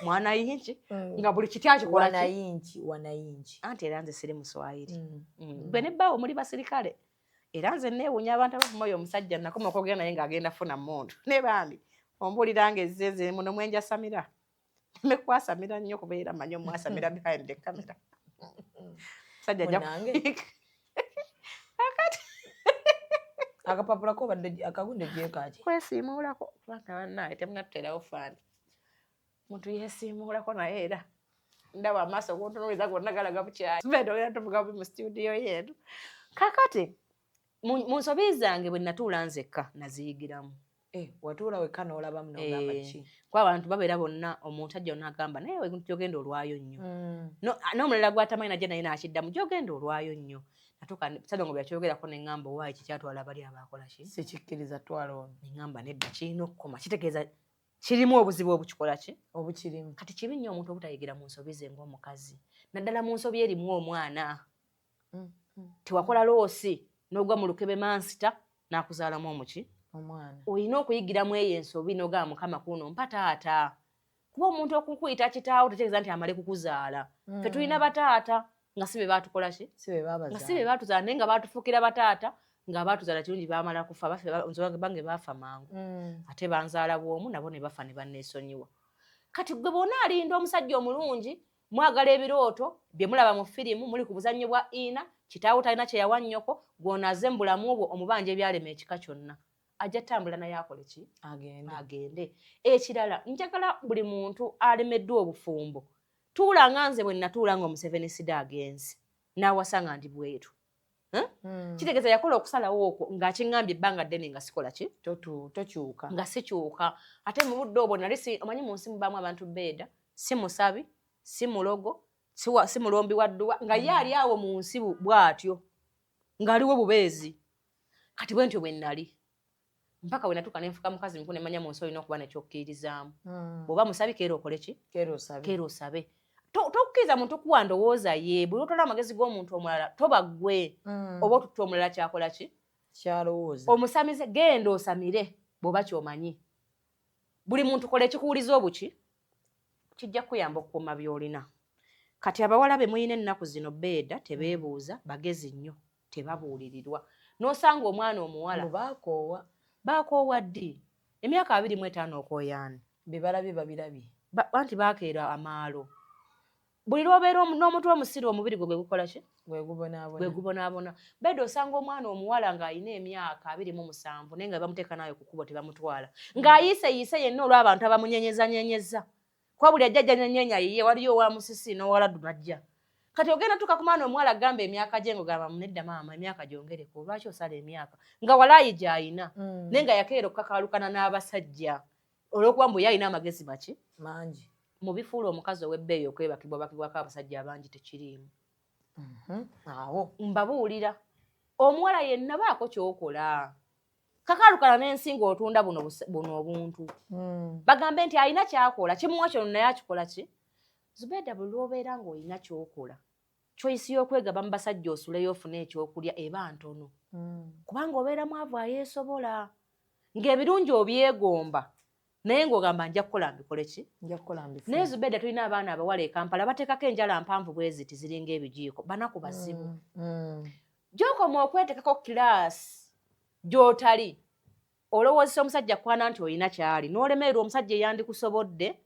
mwanayinki nga buli kiti akikola ki? Wanayinki, wanayinki. Anti era nze siri muswayiri. Gwe ne bbaawo muli basirikale. Era nze neewuunya abantu abavuma oyo omusajja. Nakoma okwogera naye ng'agenda funa mundu ne bambi ombuulira nga ezze nze muno mwenjasamira mekwasamira nnyo kubeera manyi omwasamira behind the camera. Musajja ajja Munnange. kuyiga. Akati Akapapula ko badde akagunde gyekaki. Kwesiimuulako kubanga bannaye temunatuterawo faani muntu yeesiimuulako, naye era ndaba amaaso gontunuuliza gonna galaga bukyayi. Beera ogenda tuvuga bubi mu studio yeeno. Kakati mu nsobi zange bwe natuula nzekka naziyigiramu. Eh, watuula wekka n'olabamu n'ogamba ki? Kuba abantu babeera bonna, omuntu ajja n'agamba naye we gyogenda olwayo nnyo. N'omulala gw'atamanyi najja naye n'akiddamu gyogenda olwayo nnyo. Natuuka Ssalongo bwe yakyogerako ne ŋŋamba owaayi kikyatwala bali abaakola ki? Sikikkiriza, twala ono. Ne ŋŋamba nedda, kirina okukoma, kitegeeza kirimu obuzibu obukikola ki? Obukirimu. Kati kibi nnyo omuntu obutayigira mu nsobi ze ng'omukazi, naddala mu nsobi erimu omwana. Tewakola loss n'ogwa mu lukebe mansita n'akuzaalamu omuki? Omwana. Olina okuyigiramu eyo ensobi n'ogamba Mukama kuno mpa taata, kuba omuntu okukuyita kitaawo tetegeeza nti amale kukuzaala. Ffe tulina bataata nga si be baatukola ki? Si be Nga si be babazaala. baatuzaala, naye nga baatufuukira bataata nga baatuzaala kirungi baamala kufa. Baffe nze bange baafa mangu. Ate banzaala bw'omu nabo ne bafa ne banneesonyiwa. Kati gwe bw'ona alinda omusajja omulungi, mwagala ebirooto bye mulaba mu firimu, muli ku buzannyo bwa ina kitaawo talina kye yawa nnyoko, gw'onaaze mu bulamu bwo omubanja ebyalema ekika kyonna, ajja ttambula naye akole ki? Agende. Agende. Ekirala, njagala buli muntu alemeddwa obufumbo, tuula nga nze bwe natuula nga omusevenisida agenze n'awasa nga ndi bweru. Eh? Kitegeeza yakola okusalawo okwo ng'akiŋŋambye ebbanga ddene nga sikola ki? Tokyuka. Nga sikyuka. Ate mu budde obwo nali omanyi mu nsi mubaamu abantu beeda si musabi, si mulogo, si mulombi wa dduwa, nga ye ali awo mu nsi bw'atyo ng'aliwo bubeezi. Kati bwe ntyo bwe nnali mpaka we natuuka nenfuka mukazi mukulu, nemanya mu nsi olina okuba nekyokkirizaamu. Bw'oba musabi, keera okole ki? Keera osabe. Keera osabe. Tokkiriza muntu kuwa ndowooza ye. Buli otola amagezi g'omuntu omulala toba ggwe. Oba otutta omulala kyakola ki? Kyalowooza. Omusamize, genda osamire bw'oba kyomanyi. Buli muntu kola ekikuwuliza obuki kijja kukuyamba okukuuma by'olina. Kati abawala be muyina ennaku zino beeda tebeebuuza, bagezi nnyo, tebabuulirirwa, n'osanga omwana omuwala Mbu baakoowa. Baakoowa ddi? Emyaka 25 okooyaani? Bebalabye babirabye. Anti baakeera amaalo. Buli lw'obeera n'omutwe omusiru, omubiri gwe gwe gukola ki? Gwe gubonaabona. Gwe gubonaabona. Bedde osanga omwana omuwala ng'alina emyaka 27, naye nga bamuteeka naayo ku kkubo tebamutwala, ng'ayiiseyiise yenna olw'abantu abamunyenyezanyenyeza, kuba buli ajja ajja nyenyenya yiye. Waliyo owa musisi n'owaladdu najja. Kati ogenda tuka ku mwana omuwala agamba emyaka gye, ng'ogamba nedda maama, emyaka gyongereko, lwaki osala emyaka nga walaayi gy'ayina? Naye nga yakeera okukakaalukana n'abasajja olw'okuba mbu ye alina amagezi maki mangi. Mu bifuula omukazi ow'ebbeeyi okwebakibwa bakibwako abasajja abangi tekiriimu. Awo Mbabuulira, omuwala yenna baako kyokola, kakaalukana n'ensi ng'otunda buno buno obuntu. Bagambe nti alina kyakola kimuwa kyono, naye akikola ki? Zubeeda, buli lwobeera ng'olina kyokola, choice y'okwegaba mu basajja osuleyo ofune ekyokulya eba ntono, kubanga obeera mwavu ayeesobola ng'ebirungi obyegomba, naye ng'ogamba nja kukola mbikole ki? Nja kukola mbifune. Naye Zubeeda, tulina abaana abawala e Kampala bateekako enjala mpanvu bwe ziti, ziringa ebijiiko, banaku bazibu. Gy'okoma okwetekako class gy'otali, olowoozesa omusajja kwana nti olina kyali, n'olemererwa omusajja eyandikusobodde,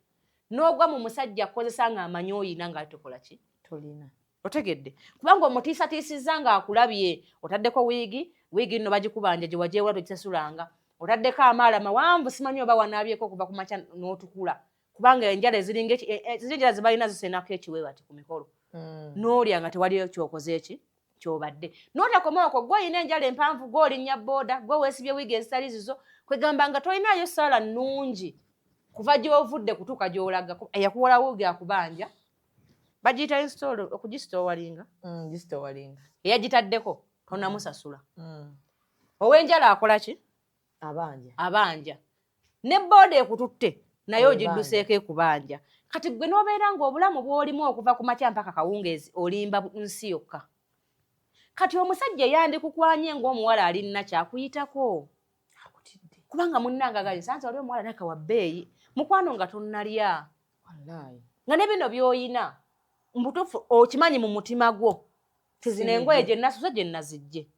n'ogwa mu musajja akukozesa ng'amanyi oyina, ng'ali tokola ki? Tolina. Otegedde? Kubanga omutiisatiisizza ng'akulabye otaddeko wiigi, wiigi nno bagikubanja gye wagyewula, togisasulanga, otaddeko amaala mawanvu, simanyi oba wanaabyeko okuva ku makya n'otukula, kubanga enjala eziringa ziri enjala zebalina zisenako ekiweebati ku mikolo. N'olya nga tewali kyokoze eki kyobadde n'otakoma okwo, gwe olina enjala empanvu, gwe olinnya booda, gwe weesibye wiigi ezitali zizo, kwegamba nga tolinayo saala nnungi kuva gy'ovudde kutuuka gy'olaga. Eyakuwola wiigi akubanja, bagiyita install, okugisitowalinga. Gisitowalinga. Eyagitaddeko tonamusasula. Ow'enjala akola ki? Abanja. Abanja. Ne booda ekututte naye Ebanja. Ogidduseeko ekubanja. Kati gwe n'obeera ng'obulamu bw'olimu okuva ku makya mpaka kawungeezi olimba nsi yokka. Kati omusajja eyandikukwanye ng'omuwala alina kyakuyitako, Akutidde. Kubanga munnange agali sanze wali omuwala naka wa bbeeyi, mukwano, nga tonnalya, Wallaahi. nga ne bino by'oyina mbutuufu okimanyi mu mutima gwo tizino engoye gye nasuze gye nazijje,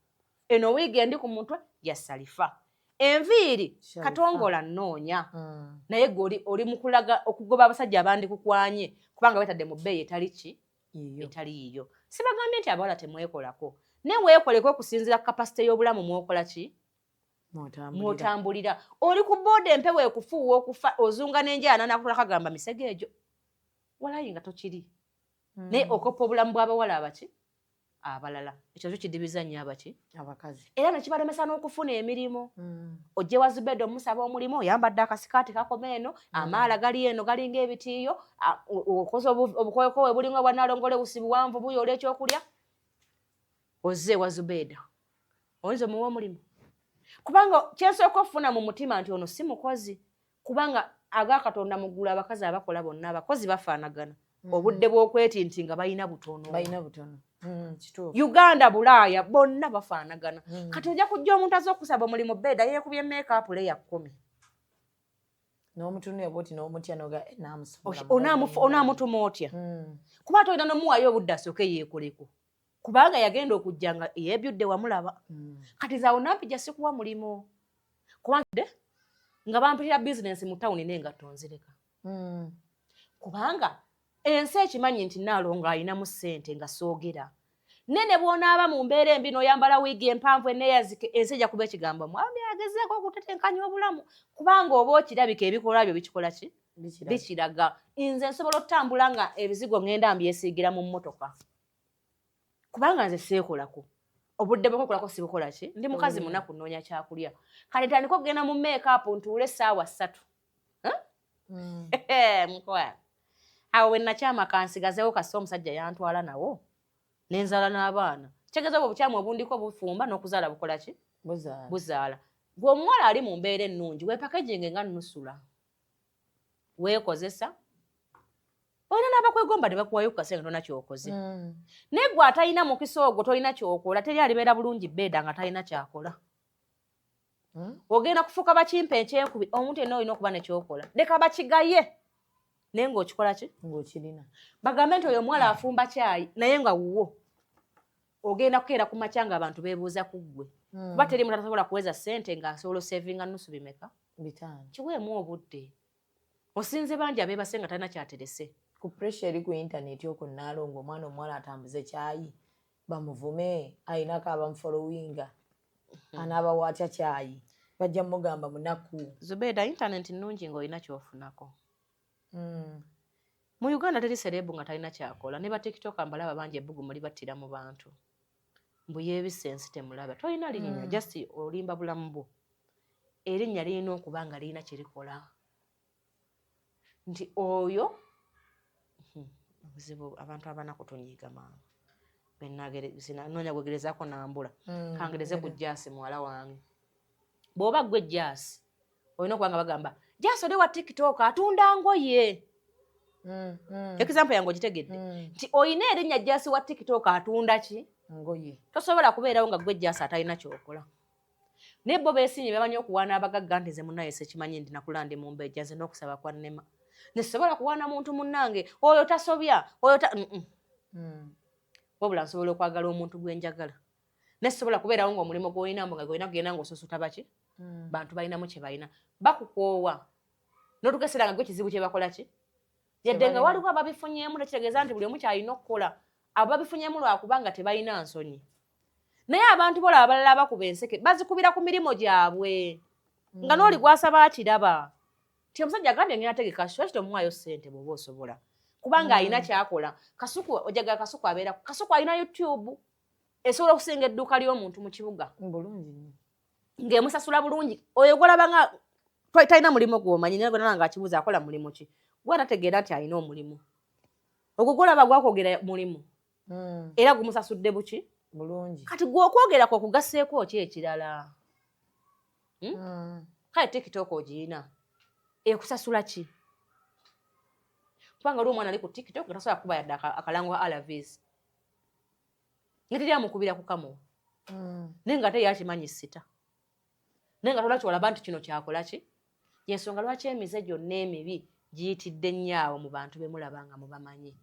eno wiigi endi ku mutwe ya salifa, enviiri Sharifa. Katongola nnoonya. Naye gwe oli mu kulaga okugoba abasajja abandikukwanye, kubanga wetadde mu bbeeyi etali ki? Yiyo. Etali yiyo. Sibagambye nti abawala temwekolako, naye weekoleko okusinziira ku capacity y'obulamu mwokola ki? Mwotambulira. Mwotambulira. Oli ku booda, empewo ekufuuwa okufa, ozunga n'enjala nanakula kagamba misege egyo walayi nga tokiri. Naye okoppa obulamu bw'abawala abaki abalala, ekyo nakyo kidibiza nnyo abaki? Abakazi. Era nekibalemesa n'okufuna emirimu. Ojje wa Zubeda omusaba omulimu, oyambadde akasikaati kakoma eno, amaala gali eno galinga ebitiiyo, okoze obukowekowe bulinga bwanalongole busi buwanvu buyoola ekyokulya, ozze ewa Zubeda, oyinza omuwa omulimu? Kubanga kyensooka okufuna mu mutima nti ono si mukozi, kubanga aga Katonda mu ggulu abakazi abakola bonna abakozi bafaanagana, obudde bw'okwetinti nga balina butono. Balina butono. Kituufu. Uganda, Bulaaya, bonna bafaanagana. Kati ojja kujja omuntu aza okusaba omulimu, beeda yeekubye makeup leya 10. N'omutunula bwoti n'omutya noga, "Eh, naamusobola." Onaamutuma otya? Kuba ate olina nomuwaayo obudde asooke yeekoleko, kubanga yagenda okujja nga yeebyudde wamulaba. Kati zaawo nampija sikuwa mulimu, kubanga nga bampitira bizinensi mu tawuni n'engatto nzireka, kubanga ensi ekimanyi nti Naalongo alinamu ssente nga soogera. Nene bw'onaaba mu mbeera embi n'oyambala wiigi empanvu eneeyazike, ensi ejja kuba ekigambo mwami agezeeko okutetenkanya obulamu, kubanga oba okirabika ebikolwa byo bikikola ki? Bikiraga. Bikiraga. Nze nsobola okutambula nga ebizigo ŋŋenda mbyesiigira mu mmotoka, kubanga nze seekolako, obudde bwekwekolako sibukola ki? Ndi mukazi munaku, nnoonya kyakulya. Kale ntandika okugenda mu makeup ntuule essaawa 3. Mukwano, awo we nakyama kansigazeewo kasita omusajja yantwala nawo nenzala n'abaana. Kitegeeza obwo obukyamu obundiko bufumba n'okuzaala bukola ki? Buzaala. Buzaala. Gwe omuwala ali mu mbeera ennungi, weepakejinge nga nusula, weekozesa, olina n'abakwegomba ne bakuwayo ku kasente tolina kyokoze. Naye gwe atalina mukisa ogwo, tolina kyokola, teri alibeera bulungi beeda nga talina kyakola. Ogenda kufuuka bakimpa ekyekubi. Omuntu yenna olina okuba nekyokola, leka bakigaye, naye ng'okikola ki? Ng'okirina. Bagambe nti oyo omuwala afumba kyayi, naye nga wuwo ogenda kukeera ku makya nga abantu beebuuza ku ggwe, kuba teri muntu atasobola kuweza ssente ng'asobola osevinga nusu bimeka? 5. Kiweemu obudde, osinze bangi abeebase nga talina kyaterese. Ku pressure eri ku intaneti okwo, Naalongo, omwana omuwala atambuze kyayi bamuvume, ayinako abamufollowinga, anaabawa atya kyayi? Bajja mugamba munaku. Zubeeda, intaneti nnungi ng'olina kyofunako. Mu Uganda teri celeb nga talina kyakola. Ne ba TikToker mbalaba bangi, ebbugumu libattira mu bantu. Mbu yeebisse ensi temulaba. Tolina linnya, just olimba bulamu bwo. Erinnya lirina okuba nga lirina kye likola. Nti oyo obuzibu abantu abanaku tunyiiga mangu. Noonya gwegerezaako nambula. Kangereze ku Jaasi muwala wange. Bw'oba ggwe Jaasi, olina okuba nga bagamba Jaasi oli wa TikTok atunda ngoye. Example yange ogitegedde? Nti olina erinnya Jaasi wa TikTok atunda ki? Ngoye. Tosobola kubeerawo nga ggwe Jaasi atalina ky'okola. Naye bo beesiimye, bamanyi okuwaana abagagga nti nze munnaye sekimanyi ndi nakula ndi mu mbejja, nze n'okusaba kwa nnema. Nze sisobola kuwaana muntu munnange oyo tasobya oyo ta Wabula nsobola okwagala omuntu gwe njagala. Naye sisobola kubeerawo ng'omulimu gw'olina mbu nga gw'olina kugenda ng'osusuta baki? Bantu balinamu kye balina. Bakukoowa. N'otugesera nga gwe kizibu kye bakola ki? Yadde nga waliwo ababifunyeemu, tekitegeeza nti buli omu ky'alina okukola. Abo babifunyeemu lwakubanga tebalina nsonyi. Naye abantu bolaba abalala abakuba enseke bazikubira ku mirimu gyabwe. Nga n'oli gw'asaba akiraba. Nti omusajja agambye ngenda tegeka show, lwaki tomuwaayo ssente bw'oba osobola? Kubanga alina ky'akola. Kasuku, ojagala Kasuku abeera, Kasuku alina YouTube esobola okusinga edduuka ly'omuntu mu kibuga. Bulungi nnyo. Ng'emusasula bulungi. Oyo gw'olaba nga talina mulimu gw'omanyi, naye gw'olaba ng'akibuuza akola mulimu ki? Gwe atategeera nti alina omulimu. Ogwo gw'olaba gwakwogera mulimu. Era gumusasudde buki? Bulungi. Kati gwe okwogera kwo kugasseeko ki ekirala? Kale TikTok ogiyina. Ekusasula ki? Kubanga waliwo omwana ali ku TikTok nga tasobola kukuba yadde akalango ka ARVs. Nga teri amukubira ku kamuwa. Naye nga ate ye akimanyi sita. Naye nga tolaki olaba nti kino kyakola ki? Y'ensonga lwaki emize gyonna emibi giyitidde nnyo awo mu bantu be mulaba nga mubamanyi.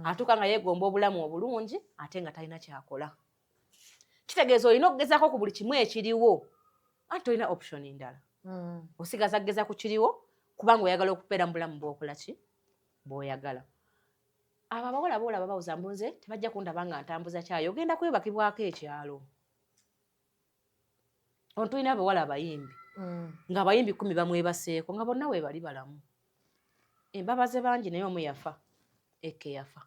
Atuuka nga yeegomba obulamu obulungi ate nga talina kyakola. Kitegeeza olina okugezaako ku buli kimu ekiriwo. Anti tolina option ndala. Osigaza kugeza ku kiriwo kubanga oyagala okubeera mu bulamu bw'okola ki? Bw'oyagala. Abo abawala boolaba bawuza mbu nze tebajja kundaba nga ntambuza kyayi, ogenda kwebakibwako ekyalo. Ono tulina abawala abayimbi ng'abayimbi 10 bamwebaseeko nga bonna weebali balamu. Embabaze bangi naye omu yafa, Eke yafa.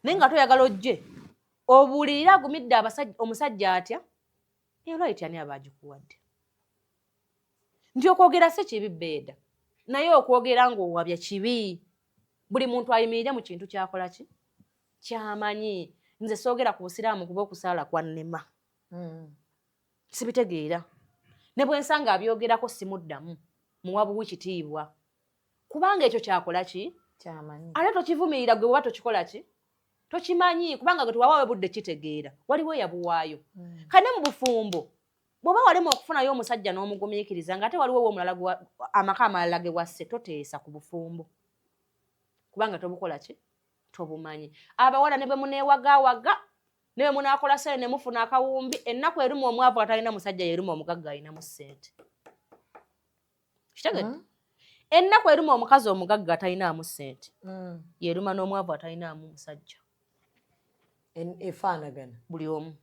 Naye nga toyagala ojje obuulirire agumidde omusajja atya? Eyo right ani aba agikuwadde? Nti okwogera si kibi beeda, naye okwogera ng'owabya kibi. Buli muntu ayimirire mu kintu ky'akola ki? Ky'amanyi. Nze soogera ku busiraamu kuba okusaala kwannema. Sibitegeera. Ne bwe nsanga abyogerako simuddamu, muwa buwi kitiibwa. Kubanga ekyo ky'akola ki? Ky'amanyi. Ate tokivumirira gwe bw'oba tokikola ki? Tokimanyi kubanga gwe tewawaawe budde kitegeera. Waliwo eyabuwaayo. Kale ne mu bufumbo bw'oba walema okufunayo omusajja n'omugumiikiriza ng'ate waliwo omulala amaka amalala ge wasse, toteesa ku bufumbo. Kubanga tobukola ki? Tobumanyi. Abawala ne bwe muneewagaawaga, ne bwe munaakola ssente ne mufuna akawumbi, ennaku eruma omwavu atalina musajja y'eruma omugagga alinamu ssente. Kitegedde? Ennaku eruma omukazi omugagga atalinaamu ssente y'eruma n'omwavu atalinaamu musajja. Efaanagana. Buli omu.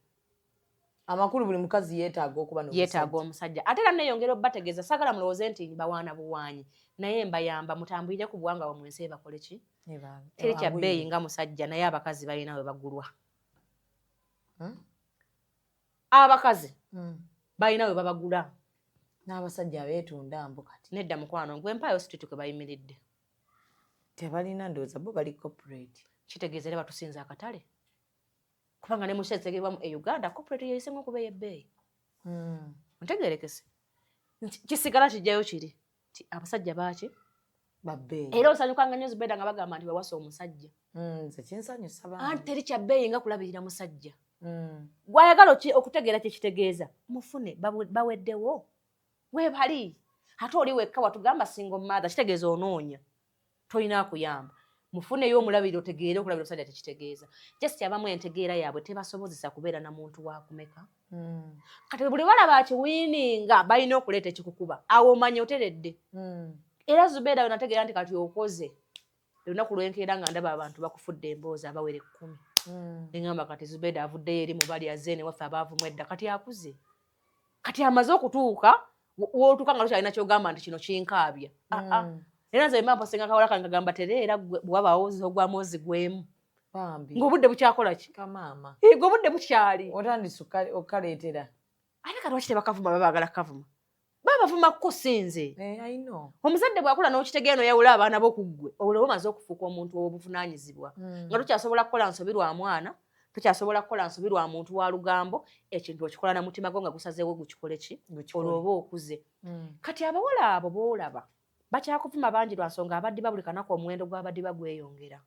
Amakulu buli mukazi yeetaaga okuba n'omusajja. Yeetaaga omusajja. Ate era neeyongera obbategeeza, saagala mulowooze nti mbawaana buwaanyi, naye mbayamba mutambulire ku buwangwa bwammwe ensi ebakole ki? Teri kya bbeeyi nga musajja, naye abakazi balina we bagulwa. Abakazi balina we babagula. N'abasajja abeetunda mbu kati. Nedda mukwano, gwe mpaayo street kwe bayimiridde. Tebalina ndowooza bo bali corporate. Kitegeeza era batusinza akatale. Kubanga ne mu sente zegebwamu e Uganda corporate yeesinga okuba ey'ebbeeyi. Ntegeerekese. Kisigala kijjayo kiri nti abasajja baaki? Babbeeyi. Era osanyukanga nnyo Zubeda nga bagamba nti wewasa omusajja. Nze kinsanyusa bambi. Anti teri kya bbeeyi nga kulabirira musajja. Gw'ayagala okutegeera kye kitegeeza mufune baweddewo weebali. Ate oli wekka watugamba single mother kitegeeza onoonya tolina akuyamba. Mufuneyo omulabirira otegeere okulabirira omusajja tekitegeeza. Just abamu entegeera yaabwe tebasobozesa kubeera na muntu wa kumeka. Kati buli balaba akiwiininga balina okuleeta ekikukuba awo omanya oteredde. Era Zubeera we nategeera nti kati okoze olunaku lwenkeera nga ndaba abantu bakufudde emboozi abawera 10. Ne ŋŋamba kati Zubeeda avuddeyo eri mu bali azze ne waffe abaavumu edda kati akuze. Kati amaze okutuuka w'otuuka nga tokyalina ky'ogamba nti kino kinkaabya. Era nze bwe mposinga akawala kange ngagamba tereera gwe bwewabaawo ozogwamu ozigwemu. Ng'obudde bukyakola ki? Kamaama. Eh, ng'obudde bukyali. Otandise okukaleetera. Ate kati lwaki tebakavuma baba baagala kukavuma? Baba bavuma ko si nze. Eh, I know. Omuzadde bw'akula n'okitegeera n'oyawula abaana bo ku ggwe, olwo omaze okufuuka omuntu ow'obuvunaanyizibwa. Nga tokyasobola kukola nsobi lwa mwana, tokyasobola kukola nsobi lwa muntu wa lugambo, ekintu okikola na mutima gwo nga gusazeewo gukikole ki? Olwo oba okuze. Kati abawala abo b'olaba bakyakuvuma bangi lwa nsonga abaddiba buli kanaku omuwendo gw'abaddiba gweyongera.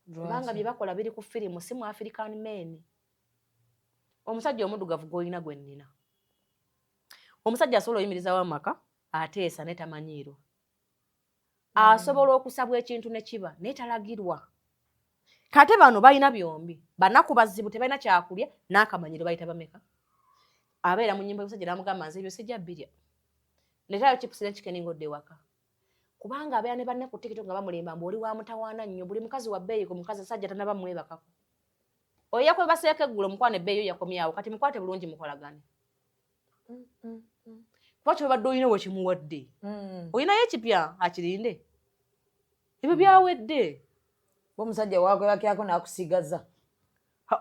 Kubanga bye bakola biri ku firimu si mu African men. Omusajja omuddugavu gw'olina gwe nnina. Omusajja asobola oyimirizawo amaka ateesa naye tamanyiirwa. Asobola okusabwa ekintu ne kiba naye talagirwa. Kate bano balina byombi, banaku bazibu tebalina kyakulya n'akamanyiro bayita bameka. Abeera mu nnyumba y'omusajja n'amugamba nze ebyo sijja birya. Leetaayo chips ne chicken ng'odda ewaka. Kubanga abeera ne banne ku TikTok nga bamulimba mbu oli wa mutawaana nnyo, buli mukazi wa bbeeyi ku mukazi sajja tannaba mwebakako. Oyo yakwebaseeko eggulo mukwano ebbeeyi yo yakomyawo kati mukwate bulungi mukolagane. Kuba kyobadde olina wekimuwadde. Olinayo ekipya akirinde. Ebyo byawedde. Omusajja wakwebakyako n'akusigaza.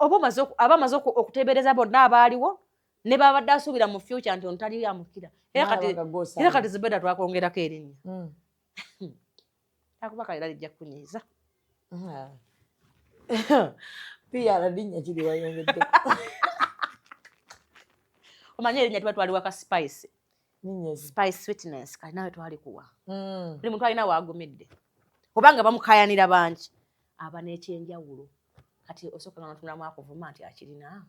Oba aba amaze okuteebereza bonna abaaliwo ne babadde asuubira mu future nti ono tali amukira. Era kati Zubeda twakwongerako erinnya. Akuba kale era lijja kukunyiiza. PR linnya kiri wayongedde. Omanyi erinnya tuba twaliwa ka spice. Spice sweetness kali nawe twalikuwa. Buli muntu alina waagumidde. Obanga bamukayanira bangi aba n'ekyenjawulo. Kati osooka nga notunulamu akuvuma nti akirina.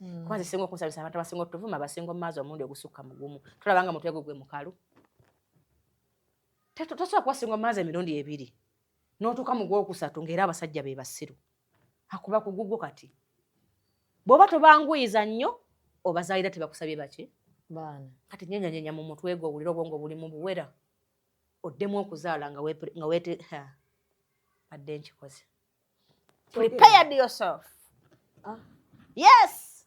Kuba nze singa okusabisa abantu abasinga otuvuma basinga omumaazi omulundi ogusukka mu gumu. Tolaba nga mutwe gwe gwe mukalu. Tosobola kubasinga omumaazi emirundi ebiri. N'otuuka mu gwokusatu ng'era abasajja be basiru. Akuba ku gugwo kati. Bw'oba tobanguyiza nnyo obazaalira tebakusabye baki? Baana. Kati nyenyanyenya mu mutwe gwo owulire obwongo buli mu buwera. Oddemu okuzaala nga weete badde nkikoze. Prepared yourself. Yes.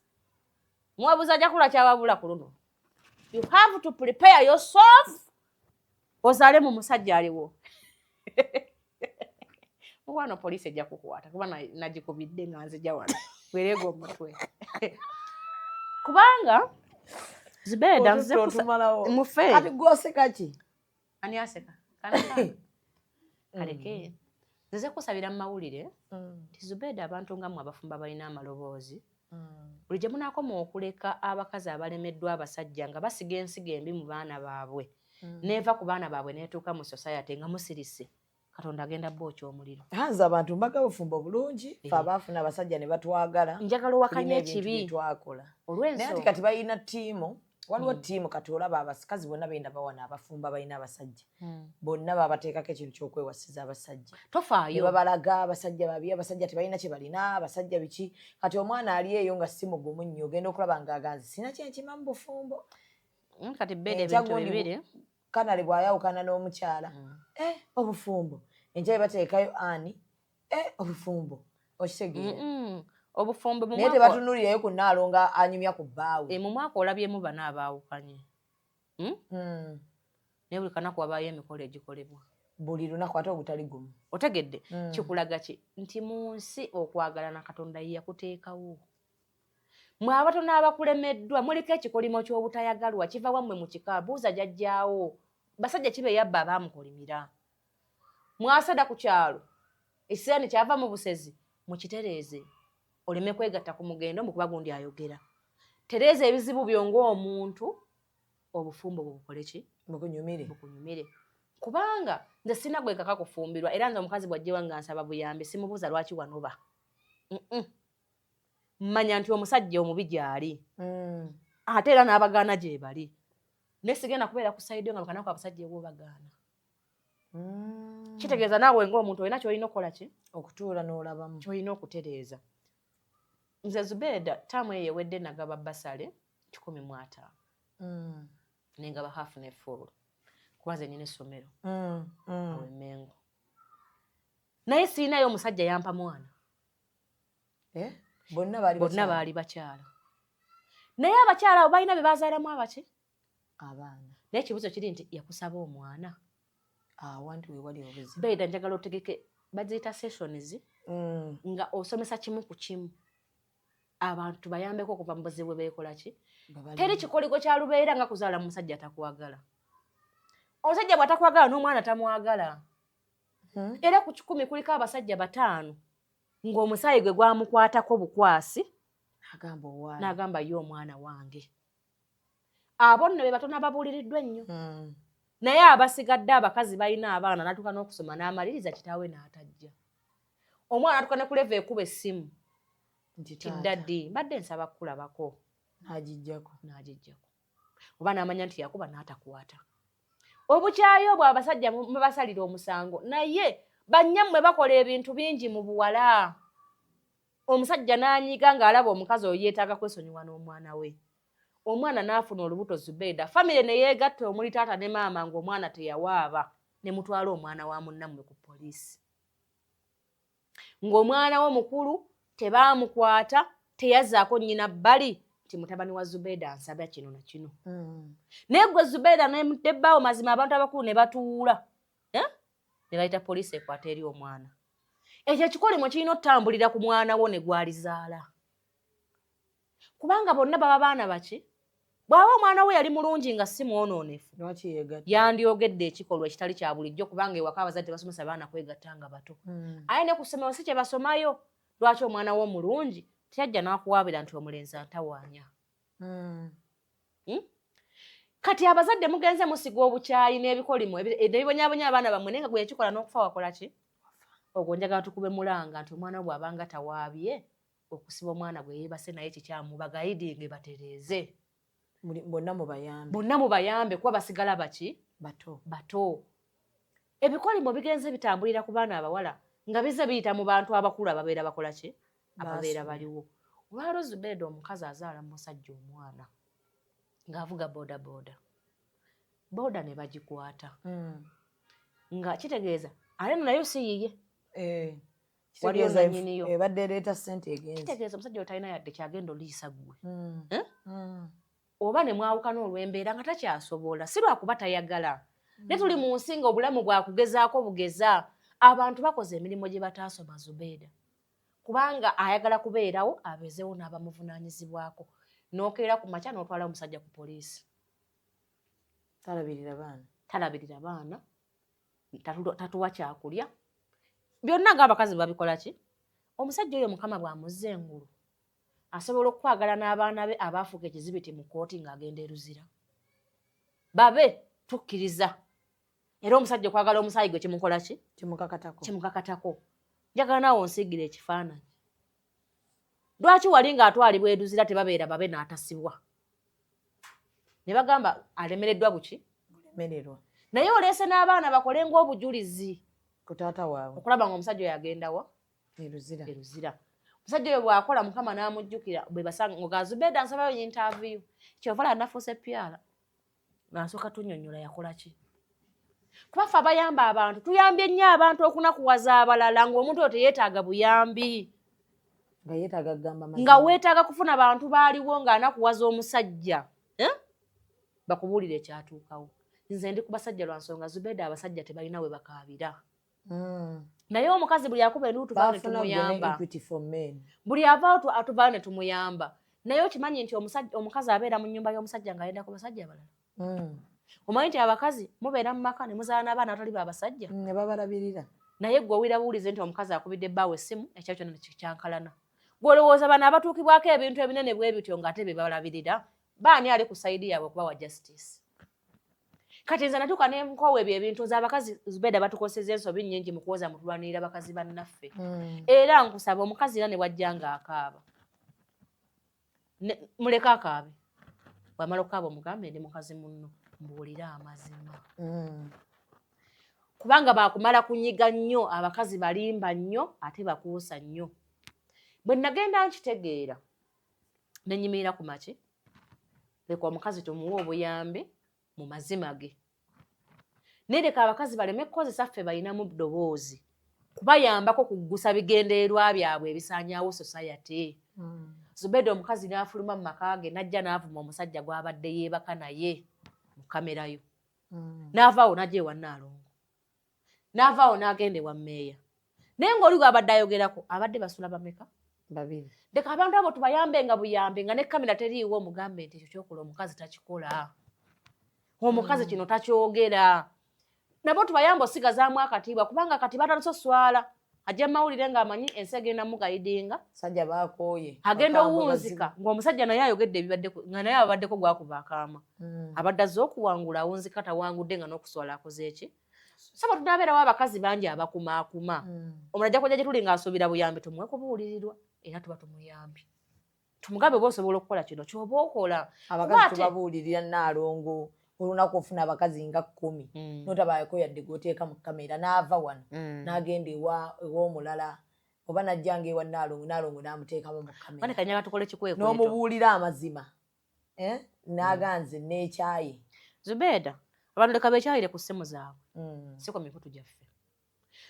Mwabuza ajja kula kyawabula ku luno. You have to prepare yourself. Ozaale mu musajja aliwo. Mukwano poliisi ejja kukwata kuba nagikubidde nga nzija wano. Wereega omutwe. Kubanga Zubeda nze mufe. Kati gw'oseka ki? Ani aseka? Kaleke. Nze kusabira mu mawulire nti Zubeda abantu nga mmwe abafumba balina amaloboozi. Buli gye munaakoma okuleka abakazi abalemeddwa abasajja nga basiga ensigo embi mu baana baabwe n'eva ku baana baabwe n'etuuka mu society nga musirise, Katonda agenda bookya omuliro. Nze abantu mbaga bufumbo bulungi fe abaafuna abasajja ne batwagala. Njagala owakanye ekibi. Twakola. Naye ati kati balina ttiimu, waliwo ttiimu kati olaba abakazi bonna benda bawana abafumba balina abasajja. Bonna babateekako ekintu ky'okwewasiza abasajja. Tofaayo. Ne babalaga abasajja babi, abasajja tebalina kye balina, abasajja biki. Kati omwana ali eyo nga si mugumu nnyo, ogenda okulaba ng'aganze sina kye nkima mu bufumbo. Kati bbeera ebintu bibiri. Kanale bw'ayawukana n'omukyala. Obufumbo. Enkya bateekayo ani? Obufumbo. Okitegeera. Obufumbo mu Naye tebatunuulirayo ku nnaalo nga anyumya ku bbaawe. Mu mwaka olabyemu bano abaawukanye. Naye buli kanaku wabaayo emikolo egikolebwa. Buli lunaku ate ogutali gumu. Otegedde? Kikulaga ki? Nti mu nsi okwagalana Katonda ye yakuteekawo. Mwe abatono abakulemeddwa muliko ekikolimo ky'obutayagalwa kiva wammwe mu kika buuza jjajjaawo. Basajja ki be yabba abaamukolimira? Mwasada ku kyalo ekiseera kyava mu busezi mukitereeze oleme kwegatta ku mugendo mbu kuba gundi ayogera. Tereeza ebizibu byo ng'omuntu obufumbo bwo bukole ki? Bukunyumire. Bukunyumire. Kubanga nze sirina gwe nkaka kufumbirwa era nze omukazi bw'ajja ewange nga nsaba buyambi simubuuza lwaki wanoba. Mmanya nti omusajja omubi gy'ali. Ate era n'abagaana gye bali. Naye sigenda kubeera ku sayidi nga bukanaku abasajja ewo bagaana. Kitegeeza naawe ng'omuntu olina ky'olina okukola ki? Okutuula n'olabamu. Ky'olina okutereeza. Nze Zubeda ttaamu eyo ewedde nagaba basale 150. Nengaba half ne full. Kuba nze nnina essomero. Awo e Mengo. Naye sirinayo omusajja yampa mwana. Bonna baali Bonna baali bakyala. Naye abakyala abo balina be bazaalamu abaki? Abaana. Naye ekibuuzo kiri nti yakusaba omwana. Awantu we wali obuzibu. Beeda, njagala otegeke baziyita sessions nga osomesa kimu ku kimu, abantu bayambeko okuva mu buzibu bwe beekola ki. Teri kikoligo kya lubeera nga kuzaala musajja atakwagala. Omusajja bw'atakwagala n'omwana tamwagala. Era ku 100 kuliko abasajja 5 ng'omusaayi gwe gwamukwatako bukwasi, Agamba owaaye. N'agamba ye omwana wange. Abo nno be batono ababuuliriddwa ennyo. Naye abasigadde abakazi balina abaana, n'atuuka n'okusoma n'amaliriza, kitaawe n'atajja. Omwana atuuka ne ku level ekuba essimu nti ti taata. Daddy, mbadde nsaba kukulabako. N'agiggyako. N'agiggyako. Oba n'amanya nti yakuba n'atakwata. Obukyayi obwo abasajja mubasalira omusango, naye bannyammwe bakola ebintu bingi mu buwala. Omusajja n'anyiiga ng'alaba omukazi oyo yeetaaga kwesonyiwa n'omwana we. Omwana n'afuna olubuto, Zubeeda, famire ne yeegatta omuli taata ne maama ng'omwana teyawaaba, ne mutwala omwana wa munnammwe ku poliisi. Ng'omwana wo mukulu tebaamukwata, teyazzaako nnyina bbali nti mutabani wa Zubeeda ansabya kino na kino. Naye gwe Zubeeda ne bbaawo, mazima abantu abakulu ne batuula, eh? Ne bayita poliisi ekwata eri omwana. Ekyo ekikolimo kirina otambulira ku mwana wo ne gwalizaala. Kubanga bonna baba baana baki? Bw'aba omwana we yali mulungi nga si mwonoonefu, Lwaki yeegatta? yandyogedde ekikolwa ekitali kya bulijjo, kubanga ewaka abazadde tebasomesa baana kwegatta nga bato. Aye ne ku ssomero si kye basomayo. Lwaki omwana we omulungi teyajja n'akuwaabira nti omulenzi antawaanya? Kati abazadde mugenze musiga obukyayi n'ebikolimo nebibonyaabonya abaana bammwe, naye nga gwe yakikola n'okufa wakola ki? Ogwo njagala tukube mulanga nti omwana we bw'abanga tawaabye, okusiba omwana gwe yeebase naye kikyamu, bagayidinge batereeze. Bonna mubayambe. Bonna mubayambe, kuba basigala baki? Bato. Bato. Ebikolimo bigenze bitambulira ku baana abawala nga bize biyita mu bantu abakulu ababeera bakola ki? Ababeera baliwo. Olwaleero Zubeeda, omukazi azaala mu musajja omwana ng'avuga boda boda, boda ne bagikwata, nga kitegeeza ate no nayo si yiye. Waliyo Kitegeeza nannyiniyo. Ebadde ereeta ssente egenze. Kitegeeza omusajja oyo talina yadde kyagenda oliisa ggwe. Eh? Oba ne mwawukana olw'embeera nga takyasobola, si lwakuba tayagala. Ne tuli mu nsi nga obulamu bwakugezaako bugeza. Abantu bakoze emirimu gye bataasoma, Zubeeda, kubanga ayagala kubeerawo abeezewo n'abamuvunaanyizibwako. N'okeera ku makya n'otwala omusajja ku poliisi. Talabirira baana. Talabirira baana, tatuwa kyakulya, byonna ng'abakazi babikola ki. Omusajja oyo Mukama bw'amuzza engulu asobola okukwagala n'abaana be abaafuuka ekizibiti mu kkooti ng'agenda eruzira babe tukkiriza. Era omusajja okwagala omusaayi gwe kimukola ki? Kimukakatako. Kimukakatako. Njagala naawe onsiigira ekifaananyi. Lwaki wali ng'atwalibwa eruzira tebabeera babe n'atasibwa ne bagamba alemereddwa buki? Bulemererwa. Naye oleese n'abaana bakole ng'obujulizi ku taata waabwe okulaba nga omusajja oyo agenda wa? Eruzira. Eruzira. Omusajja oyo bw'akola, Mukama n'amujjukira, bwe basanga nga Zubeeda nsabayo interview. Kyova laba nafuuse pyala nga nsooka tunnyonnyola yakola ki, kuba ffe abayamba abantu tuyambye nnyo abantu okunakuwaza abalala ng'omuntu oyo teyeetaaga buyambi. Nga yeetaaga kugamba mazima. Nga weetaaga kufuna bantu baaliwo ng'anakuwaza omusajja, eh? Bakubuulira ekyatuukawo. Nze ndi ku basajja lwa nsonga, Zubeeda, abasajja tebalina we bakaabira. Naye omukazi buli akuba enduulu tuvaayo ne Baafuna gwe ne tumuyamba. Equity for Men. Buli avaawo atuvaayo ne tumuyamba. Naye okimanyi nti omukazi abeera mu nnyumba y'omusajja ng'ayenda ku basajja abalala? Omanyi nti abakazi mubeera mu maka ne muzaala n'abaana abatali babasajja? Ne babalabirira. Naye gwe owulira buwulize nti omukazi akubidde bbaawe essimu, ekyo kyonna nekikyankalana. Gw'olowooza bano abatuukibwako ebintu ebinene bwe bityo ng'ate be balabirira baani ali ku side yaabwe okubawa justice? Kati nze natuuka nenkoowa ebyo ebintu. Nze abakazi, Zubeda, batukoseza ensobi nnyingi mu kuwoza mutulwanirira bakazi bannaffe. Era nkusaba, omukazi era ne bwajja ng'akaaba, muleke akaabe. Bwamala okukaaba omugambe, ndi mukazi munno, mbuulire amazima. Kubanga bakumala kunyiga nnyo. Abakazi balimba nnyo ate bakuusa nnyo. Bwe nagenda nkitegeera, nenyimirira ku maki, leka omukazi tumuwe obuyambi mu mazima ge, naye leka abakazi baleme kukozesa ffe balinamu ddoboozi kubayambako kuggusa bigendererwa byabwe ebisaanyaawo society. Zubeda, omukazi n'afuluma mu maka ge n'ajja n'avuma omusajja gw'abadde yeebaka naye mu kamerayo. N'avaawo n'ajja ewa Nnaalongo. N'avaawo n'agenda ewa mmeeya, naye ng'oli gw'abadde ayogerako abadde basula bameka? Babiri. Leka abantu abo tubayambe nga buyambe, nga ne kamera teriiwo, omugambe nti ekyo kyokola omukazi takikola, omukazi kino takyogera. Nabo tubayambe osigazaamu akatiibwa, kubanga kati batandise oswala. Ajja mawulire ng'amanyi ensi egenda mugayidinga. Sajja bakooye. Agenda Bakambwe. Owunzika ng'omusajja naye ayogedde ebibadde nga naye abaddeko gwakuba akaama. Abadde azze okuwangula, awunzika tawangudde, nga n'okuswala akoze eki. Saba tunaabeerawo abakazi bangi abakumaakuma. Omulala ajja kujja gye tuli ng'asuubira buyambi, tumuwe kubuulirirwa, era tuba tumuyambi, tumugambe oba osobola okukola kino kyoba okola. Kuba Abakazi tubabuulirira, Naalongo. Olunaku ofuna abakazi nga 10, notabaako yadde gwoteeka mu kamera, n'ava wano n'agenda ew'omulala, oba najjanga ewa Naalongo, Naalongo n'amuteekamu mu kamera. Bane kanyaga tukole kikwekweto. N'omubuulira amazima, eh? N'aga nze neekyaye. Zubeeda, abantu leka beekyayire ku ssimu zaabwe, si ku mikutu gyaffe.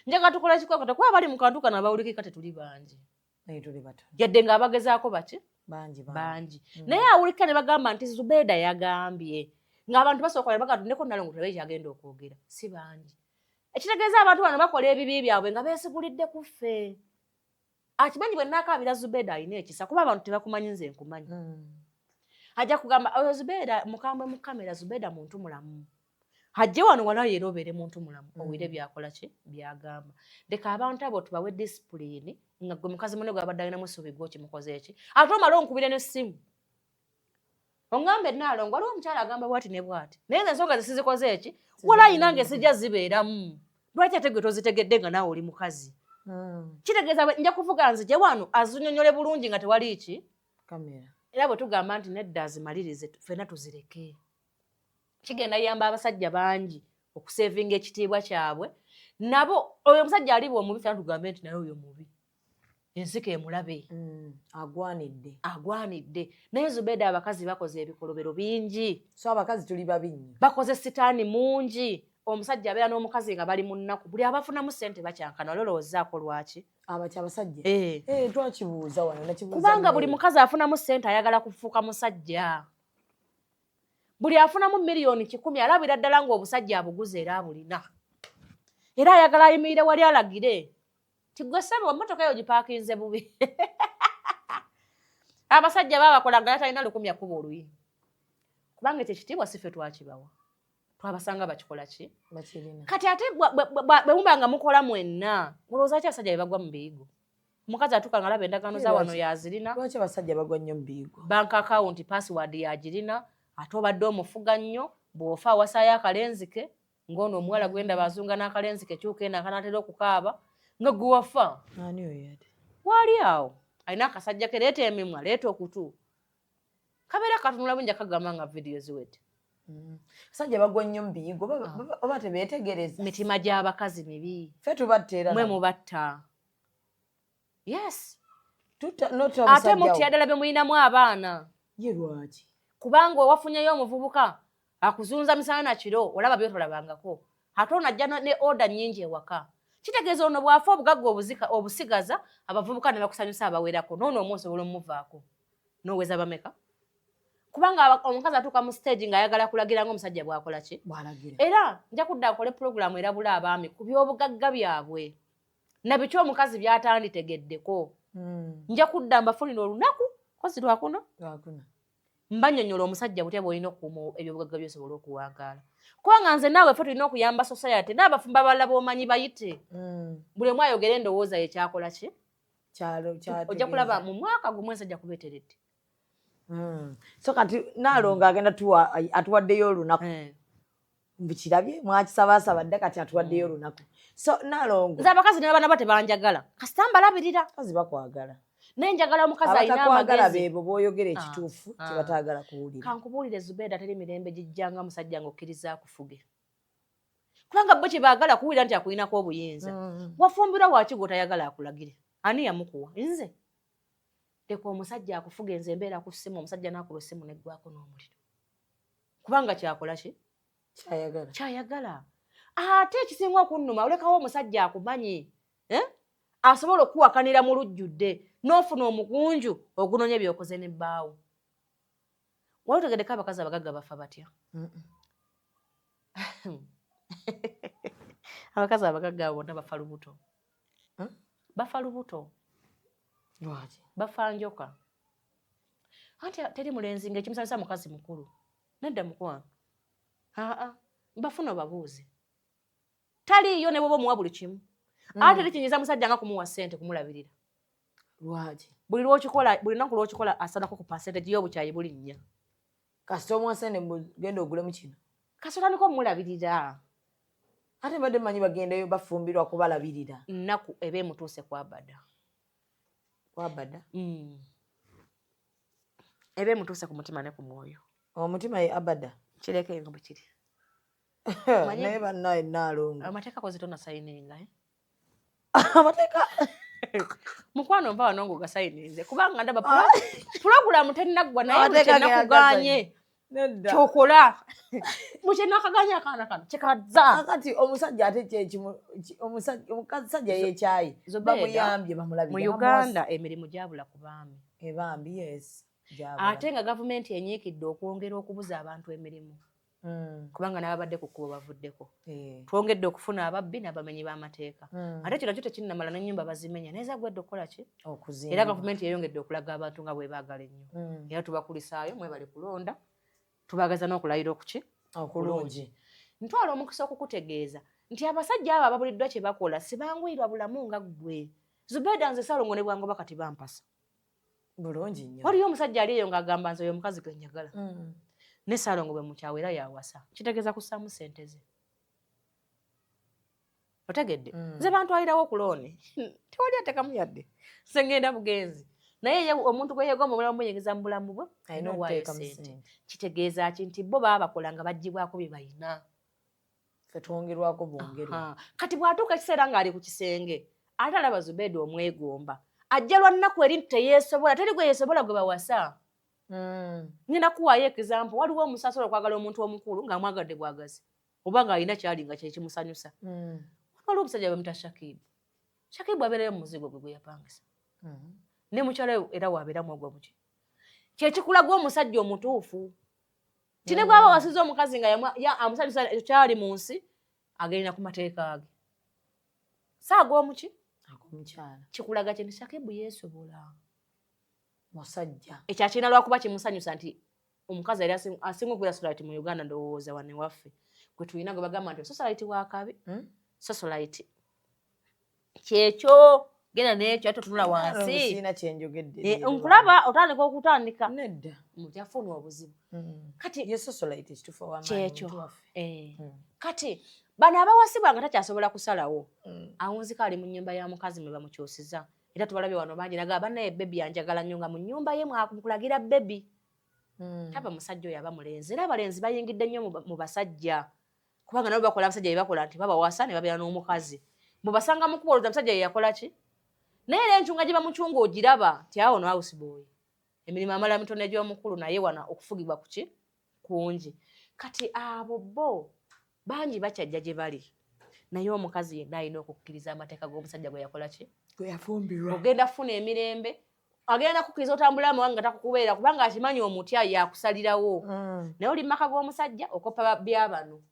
Njaga tukola kikwekweto, kuba abali mu kantu kano abawulikika tetuli bangi. Naye tuli batono. Yadde ng'abagezaako baki? Bangi. Bangi, naye awulikika ne bagamba nti Zubeeda yagambye, ng'abantu basooka ne bagamba tuneko Nalongo tulabe kyagenda okwogera, si bangi. Ekitegeeza abantu bano bakola ebibi byabwe nga beesigulidde ku ffe. Akimanyi bwe naakaabira Zubeeda alina ekisa, kuba abantu tebakumanyi, nze nkumanyi. Ajja kugamba oyo Zubeeda mukambwe mu kamera, Zubeeda muntu mulamu. Ajje wano walayo era obeere muntu mulamu, owulire byakola ki byagamba. Leka abantu abo tubawe disipulini, nga gwe mukazi munne gwabadde alinamu essuubi gwe okimukoze eki, ate omale onkubire n'essimu oŋŋambe Naalongo waliwo omukyala agamba bwati ne bwati, naye nze ensonga ze sizikoze eki, walayi nange sijja zibeeramu. Lwaki ate gwe tozitegedde nga naawe oli mukazi? Kitegeeza nja kuvuga nzije wano azinyonyole bulungi nga tewali ki kamera. Era bwe tugamba nti nedda azimalirize, ffenna tuzireke, kigenda yamba abasajja bangi okusevinga ekitiibwa kyabwe. Nabo oyo omusajja aliba omubi, ffenna tugambe nti naye oyo mubi, ensiko emulabe. Agwanidde. Agwanidde. Naye Zubeeda, abakazi bakoze ebikolobero bingi. So abakazi tuli babi nnyo. Bakoze sitaani mungi. Omusajja abeera n'omukazi nga bali mu nnaku, buli abafunamu ssente bakyankana. Oli olowoozaako lwaki? Abaki? Abasajja? Eh. Eh, twakibuuza wano, nakibuuza Kubanga buli Mary. mukazi afunamu ssente ayagala kufuuka musajja. Buli afunamu miliyoni 100 alabira ddala ng'obusajja abuguze era abulina, era ayagala ayimirire wali alagire ti gwe ssebo emmotoka eyo gipaakinze bubi. Abasajja baabakola nga talina 1000 akuba oluyi, kubanga ekyo ekitiibwa si ffe twakibawa, twabasanga bakikola ki. Bakirina. Kati ate bwe muba nga mukola mwenna, mulowooza ki abasajja bwe bagwa mu biyigo? Omukazi atuuka nga alaba endagaano za wano yazirina. Lwaki abasajja bagwa nnyo mu biyigo? Bank account password yagirina, ate obadde omufuga nnyo. Bw'ofa awasaayo akalenzi ke, ng'ono omuwala gwendaba azunga n'akalenzi ke, kyuka eno akanaatera okukaaba nga gwe wafa. Ani oyo ate? Waali awo alina akasajja ke, leeta emimwa, leeta okutu, kabeera katunula bunja kagamba nga vidiyo ziwedde. Abasajja bagwa nnyo mu biyigo, oba tebeetegereza. Mitima gy'abakazi mibi. Ffe tubatta era. Mwe Nabo. mubatta, yes. N'otta Ate omusajja wo. mutya ddala be mulinamu abaana. Ye lwaki? Kubanga owafunyeyo omuvubuka akuzunza misana na kiro, olaba byotolabangako, ate ono ajja ne order nnyingi ewaka. Kitegeeza ono bw'afa obugagga obusigaza abavubuka ne bakusanyusa abawerako, noono omu osobola omuvaako n'oweza bameka? Kubanga omukazi atuuka mu stage ng'ayagala kulagira ng'omusajja bw'akola ki. Bw'alagira. Era nja kudda nkole pulogulaamu erabula abaami ku by'obugagga byabwe na biki omukazi by'atanditegeddeko. Nja kudda mbafunire olunaku kozi lwakuna. Lwakuna. Mbanyonyola omusajja butya bw'olina okukuuma ebyobugagga byosobola okuwangaala, kubanga nze naawe ffe tulina okuyamba society n'abafumbo abalala b'omanyi bayite, buli omu ayogere endowooza ye kyakola ki. Kyalo. Ojja kulaba mu mwaka gumu ensajja kubeeteredde. So kati Naalongo agenda tuwa, atuwaddeyo olunaku. Mbukirabye mwakisabaasaba dda, kati atuwaddeyo olunaku. So Naalongo, Nze abakazi ne babanaba tebanjagala, kasita mbalabirira. Abakazi bakwagala. Naye njagala omukazi alina Abatakwagala amagezi. beebo b'oyogera ekituufu kyebataagala kuwulira. Kankubuulire Zubeeda, teri mirembe gijjanga musajja ng'okkiriza akufuge, kubanga bo kyebaagala kuwulira nti akulinako obuyinza. Wafumbirwa waki gw'otayagala akulagire? Ani yamukuwa? Nze leka omusajja akufuga. Enze embeera ku ssimu, omusajja n'akuba essimu neggwako n'omuliro, kubanga kyakola ki? Kyayagala. Kyayagala. Ate ekisinga okunnuma, olekawo omusajja akumanyi, eh? Asobola okuwakanira mu lujjudde, n'ofuna omugunju ogunoonya ebyokoze n'ebbaawo. Wali otegeddeko abakazi abagagga bafa batya? Abakazi abagagga abo bonna bafa lubuto. Bafa lubuto. Lwaki? Bafa njoka. Anti teri mulenzi ng'ekimusanyusa mukazi mukulu. Nedda mukwano. Aa, bafuna obabuuze. Taliiyo ne bw'oba omuwa buli kimu. Ate teri kinyiiza musajja nga kumuwa ssente kumulabirira. Lwaki? Buli lw'okikola, buli lunaku lw'okikola asalako ku percentage y'obukyayi bulinnya. Kasita omuwa ssente mbu genda ogulemu kino. Kasita otandika omulabirira. Ate mbadde mmanyi bagendayo bafumbirwa kubalabirira. Nnaku eba emutuuse kwabada. Kwabada? Eba emutuuse ku mutima ne ku mwoyo. Omutima ye abada? Kireke nga bwe kiri. Naye bannaye Nnaalongo. Amateeka kozi tonasayininga, eh? Amateeka? Mukwano nva wano ng'ogasayininze kubanga ndaba pulogulaamu tennaggwa naye buli Amateeka kye nakugaanye Nedda. kyokola. Mu kye nakagaanye akaana kano kyekazza. Kakati omusajja ate kyekimu omusajja yeekyayi bamuyambye bamulabirira. Mu Uganda emirimu gyabula ku baami. Ebambi yes. Gyabula. Ate nga gavumenti enyiikidde okwongera okubuza abantu emirimu. Kubanga n'ababadde ku kkubo bavuddeko. Twongedde okufuna ababbi n'abamenyi b'amateeka. Ate kino nakyo tekinnamala n'ennyumba bazimenya. Naye zagwedde okukola ki? Okuzimba. Era gavumenti yeeyongedde okulaga abantu nga bwe baagala ennyo. Era tubakulisaayo mwebale kulonda. Tubaagaza n'okulayira okuki? Okulungi. Ntwala omukisa okukutegeeza nti abasajja abo ababuliddwa kye bakola sibanguyirwa bulamu nga ggwe. Zubeda nze Ssalongo ne bwangoba kati bampasa. Bulungi nnyo. Waliyo omusajja ali eyo ng'agamba nze oyo omukazi gwe njagala. Ne Ssalongo bwe mukyawa era yawasa. Kitegeeza kussaamu ssente ze. Otegedde? Nze bantwalirawo ku looni. Tewali ateekamu yadde. Nze ngenda bugenzi. Naye ye omuntu gwe yeegomba obulamu buyingiza mu bulamu bwe, Alina alina owaayo okuteekamu ssente. ssente. Kitegeeza ki nti bo baba bakola nga baggyibwako bye balina. Ffe twongerwako bwongerwa. Kati bw'atuuka ekiseera ng'ali ku kisenge, ate alaba Zubeda omwegomba. Ajja lwa nnaku eri nti teyeesobola, teri gwe yeesobola gwe bawasa. Ngenda kuwaayo example, waliwo omusa asobola okwagala omuntu omukulu ng'amwagadde bwagazi, oba ng'alina ky'ali nga kye kimusanyusa. Waliwo omusajja bamuyita Shakibu. Shakibu abeerayo mu muzigo gwe gwe yapangisa. Ne mukyala we era waabeeramu ogwo muki. Kye kikulaga omusajja omutuufu. Nti ne bw'aba wasiza omukazi nga amusanyusa ekyo kyali mu nsi, agenda ku mateeka ge. Si ag'omuki? Ag'omukyala. Kikulaga kye nti Shakibu yeesobola. Musajja. Ekyo akirina lwakuba kimusanyusa nti omukazi yali asinga okubeera socialite mu Uganda ndowooza wano ewaffe. Gwe tulina gwe bagamba nti socialite wa kabi. Socialite. Kyekyo genda n'ekyo ate otunula wansi. Sirina kye njogedde leero. Nkulaba otandika okutandika. Nedda. Omuntu yafuna obuzibu. Kati ye socialite ekituufu ow'amaanyi kyekyo. omuntu waffe. Kati bano abawasibwa nga takyasobola kusalawo. Awunzika ali mu nnyumba ya mukazi mwe bamukyusiza. Era tubalabye wano bangi nagamba bannaye bebi yanjagala nnyo nga mu nnyumba ye mwakulagira bebi. Taba musajja oyo aba mulenzi. Era abalenzi bayingidde nnyo mu basajja. Kubanga nabo bakola abasajja bye bakola nti babawasa ne babeera n'omukazi. Mubasanga mu kkubo olowooza omusajja ye yakola ki? Naye era encunga gye bamucunga ogiraba nti awo no house boy. Emirimu amala mitono egy'omukulu naye wano okufugibwa ku ki? Kungi. Kati abo bo bangi bakyajja gye bali. Naye omukazi yenna alina okukkiriza amateeka g'omusajja gwe yakola ki? Gwe yafumbirwa. Ogenda kufuna emirembe, agenda kukkiriza otambula amawanga takukubeera kubanga akimanyi omutya yakusalirawo. Naye oli mu maka g'omusajja okoppa bya bano.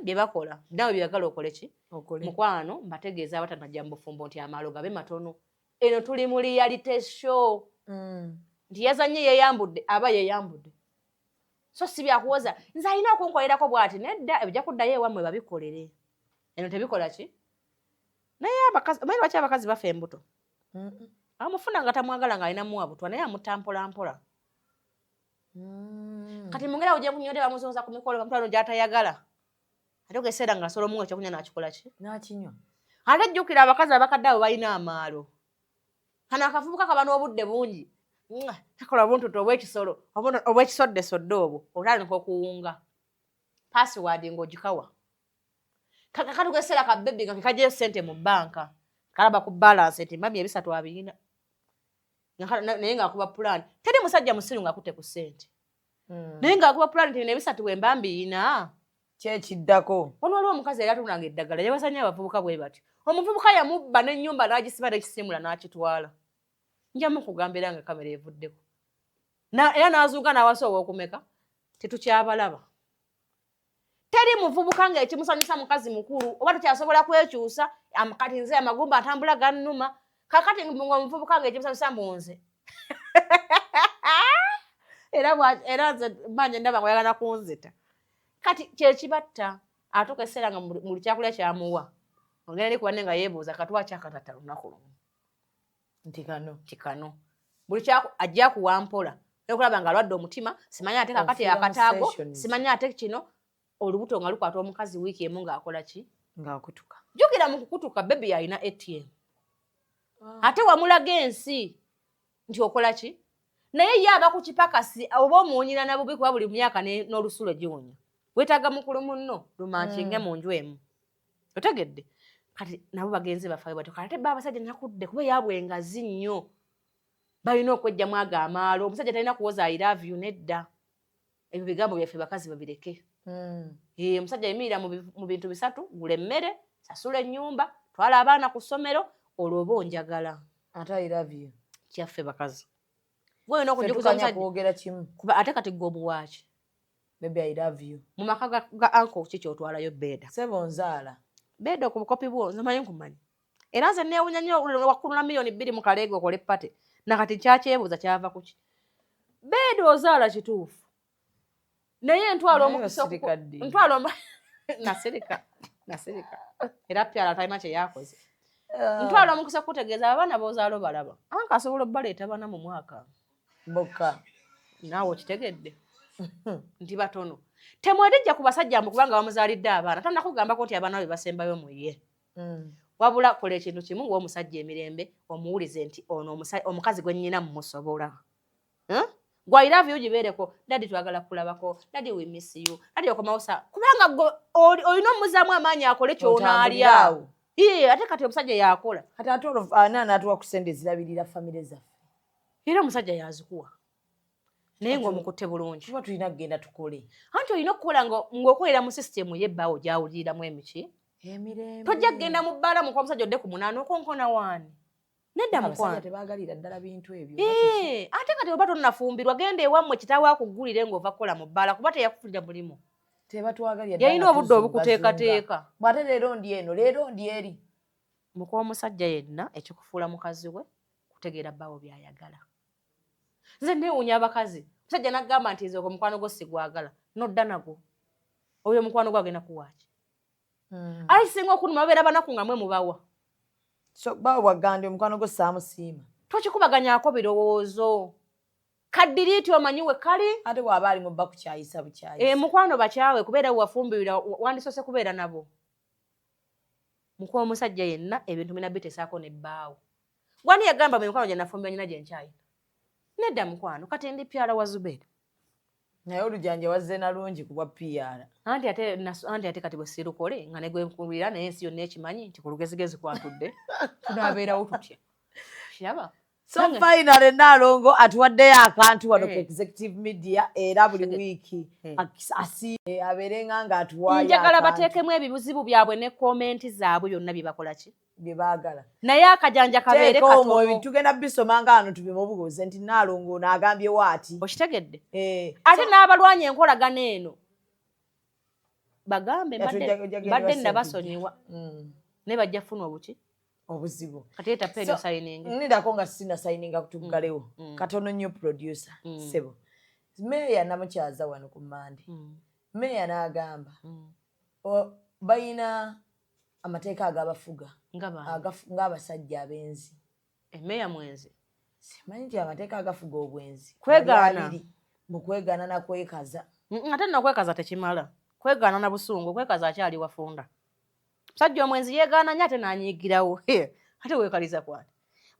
Bye bakola. Naawe byeyagala okole ki? Okole. Mukwano mbategeeza abatanajja mu bufumbo nti amaalo gabe matono. Eno tuli mu reality show. Nti yazannye yeeyambudde aba yeeyambudde. So si byakuwoza nze alina okunkolerako bw'ati nedda ebijja kuddayo ewammwe babikolere. Eno tebikola ki? Naye abakazi, omanyi lwaki abakazi bafa embuto? Amufuna nga tamwagala ng'alina muwa butwa naye amutta mpola mpola. Kati mu ngeri awo gye nkunyodde bamuzunza ku mikolo bamutwala gy'atayagala. Ate ekiseera ng'asobola omuwa ekyokunywa n'akikola ki? N'akinywa. Ate jjukira abakazi abakadde abo balina amaalo. Kano akavubuka kaba n'obudde bungi. Kakola obuntutu obw'ekisolo, obw'ekisoddesodde obwo, otandika okuwunga. Password ng'ogikawa. Katuka ekiseera ka bebi nga kekaggyayo ssente mu bbanka. Kalaba ku balance nti mami ebisatu abiyina. Naye ng'akuba pulaani. Teri musajja musiru ng'akutte ku ssente. Naye ng'akuba pulaani nti ebisatu bwe mba mbiyina. Kyekiddako. Wano waliwo omukazi eyali atundanga eddagala, yawasa nnyo abavubuka bwe batyo. Omuvubuka yamubba n'ennyumba n'agisiba n'ekisiimula n'akitwala. Nja mukugamba era nga kamera evuddeko. Era n'azuuka n'awasa ow'okumeka, tetukyabalaba. Teri Teri muvubuka ng'ekimusanyusa mukazi mukulu oba tukyasobola kwekyusa. Kati nze amagumba atambula gannuma. Kakati ng'omuvubuka ng'ekimusanyusa munze era nze manje ndaba nga oyagala kunzita. Kati kyekibatta, atuuka ekiseera nga buli kyakulya kyamuwa ogenda ne kuba ne nga yeebuuza katwaki akatata lunaku lumu. Nti kano. Kikano buli ajja kuwa mpola nokulaba nga alwadde omutima, simanyi ate kakati Ofiira mu akataago sessions. Simanyi ate kino olubuto nga lukwata omukazi wiiki emu ng'akola ki? Ng'akutuka. Jjukira mu kukutuka baby alina ATM, ate wamulaga ensi nti okola ki, naye ye aba ku kipakasi oba omuwunyira na bubi, kuba buli myaka n'olusulo giwunya. Weetaaga mukulu munno lumankinge mu nju emu, otegedde? Kati nabo bagenze bafayo batyo. Kati ate ba abasajja nakudde kuba yaabwe engazi nnyo, balina okwejjamu ago amaalo. Omusajja talina kuwoza "I love you", nedda. Ebyo bigambo byaffe bakazi babireke. Omusajja yimirira mu bintu bisatu: gula emmere, sasula ennyumba, twala abaana ku ssomero, olwo oba onjagala. Ate "I love you" Kyaffe bakazi. Gwe olina Ffe okujjukiza tukanya omusajja kwogera kimu. Kuba ate kati gwe omuwaaki? Baby, I love you. Mu maka ga uncle ki kyotwalayo beeda? Sebo, nzaala. Beeda, ku bukopi bwo nze manyi nkumanyi, era nze neewunya nnyo wakulula 2 million mu kaleega okole party. Nakati nkyakyebuuza kyava kuki. Beeda, ozaala kituufu, naye ntwala Naye omukisa osirika ddi? Ntwala nasirika, nasirika, era pyala talina kye yakoze. Ntwala omukisa okutegeeza abaana b'ozaala obalaba anka asobola obbaleeta bana mu mwaka bokka. Naawe okitegedde nti batono. Temwerijja ku basajja mbu kubanga bamuzaalidde abaana. Tannakugambako nti abaana be basembayo mu ye. Wabula kola ekintu kimu ng'omusajja emirembe, omuwulize nti ono omukazi gwe nnyina mumusobola. Huh? Gwe "I love you" gibeereko, "Daddy, twagala kulabako. Daddy, we miss you. Daddy, okomawo sa," kubanga gwe olina omuzaamu amaanyi akole kyonaalya. Otambulirawo. Iye, ate kati omusajja yakola. Kati ate olwo ani anaatuwa ku sente ezirabirira famire zaffe? Era omusajja yazikuwa, naye ng'omukutte bulungi. Tuba tulina kugenda tukole. Anti olina okukola ng'okolera mu sisitemu yebbaawo gyawuliriramu emiki. Emirembe. Tojja kugenda mu bbaala muka omusajja odde ku 8 okonkona waani. Nedda, Abasajja mukwano. Tebaagalira ddala bintu ebyo. Eh, ate kati oba tonnafumbirwa, genda ewammwe kitaawe akuggulire ng'ova kukola mu bbaala, kuba teyakufunira mulimu. Tebatwagalira. Yalina obudde obukuteekateeka. Bw'ate leero ndi eno, leero ndi eri. Muka omusajja yenna, ekikufuula mukazi we kutegeera bbaawo by'ayagala. Nze neewuunya abakazi, omusajja n'agamba nti nze ogwo mukwano gwo sigwagala, nodda nagwo. Oyo omukwano gwo agenda kuwaaki? Aye singa okunuma babeera banaku nga mwe mubawa. So bawe bwagambye omukwano gwo saamusiima. Tokikubaganyaako birowoozo, kaddiriiti omanyi we kali. Ate bw'aba ali mu bba kukyayisa bukyayisa. E, mukwano bakyawe, kubeera wewafumbirira wandisoose kubeera nabo. Mukuba omusajja yenna ebintu bina bitesaako nebbaawo. Gwani yagamba mikwano gye nafumbira nyina gye nkyayina? Nedda mukwano, kati ndi pyala wa Zubeeri. Naye olujanja wazze nalungi ku bwa PR. Anti ate kati bwe sirukole nga negwenkulira, naye ensi yonna ekimanyi nti ku lugezigezi kwatudde, tunaabeerawo tutya? Kiraba. So finally Nalongo atuwaddeyo akantu wano ku Executive Media, era buli wiiki abeerenga nga atuwaayo Njagala akantu. Bateekemu ebibuzibu byabwe ne comment zaabwe, byonna bye bakola ki bye baagala. Naye akajanja kabeere Teeka omwo katono. Tugenda bisoma nga wano tubimubuuze nti Nalongo ono agambye waati. Okitegedde? Eh, ate n'abalwanya enkolagano eno bagambe Ojja genda mbadde wa nabasonyiwa, naye bajja kufuna obuki? Obuzibu. Kati eta peni osayininge. Nindako nga sina sayininga, tuggalewo katono nnyo. Producer sebo, meeya namukyaza wano ku Mande. Meeya n'agamba bayina amateeka agabafuga Nga baani? Ng'abasajja abenzi. Emeeya mwenzi? Simanyi nti amateeka agafuga obwenzi Kwegaana. gali abiri, mu kwegaana nakwekaza. Ate nno okwekaza tekimala, kwegaana na busungu. Okwekaza akyali wafunda. Musajja omwenzi yeegaana nnyo ate n'anyiigirawo. Ate weekaliza kwani?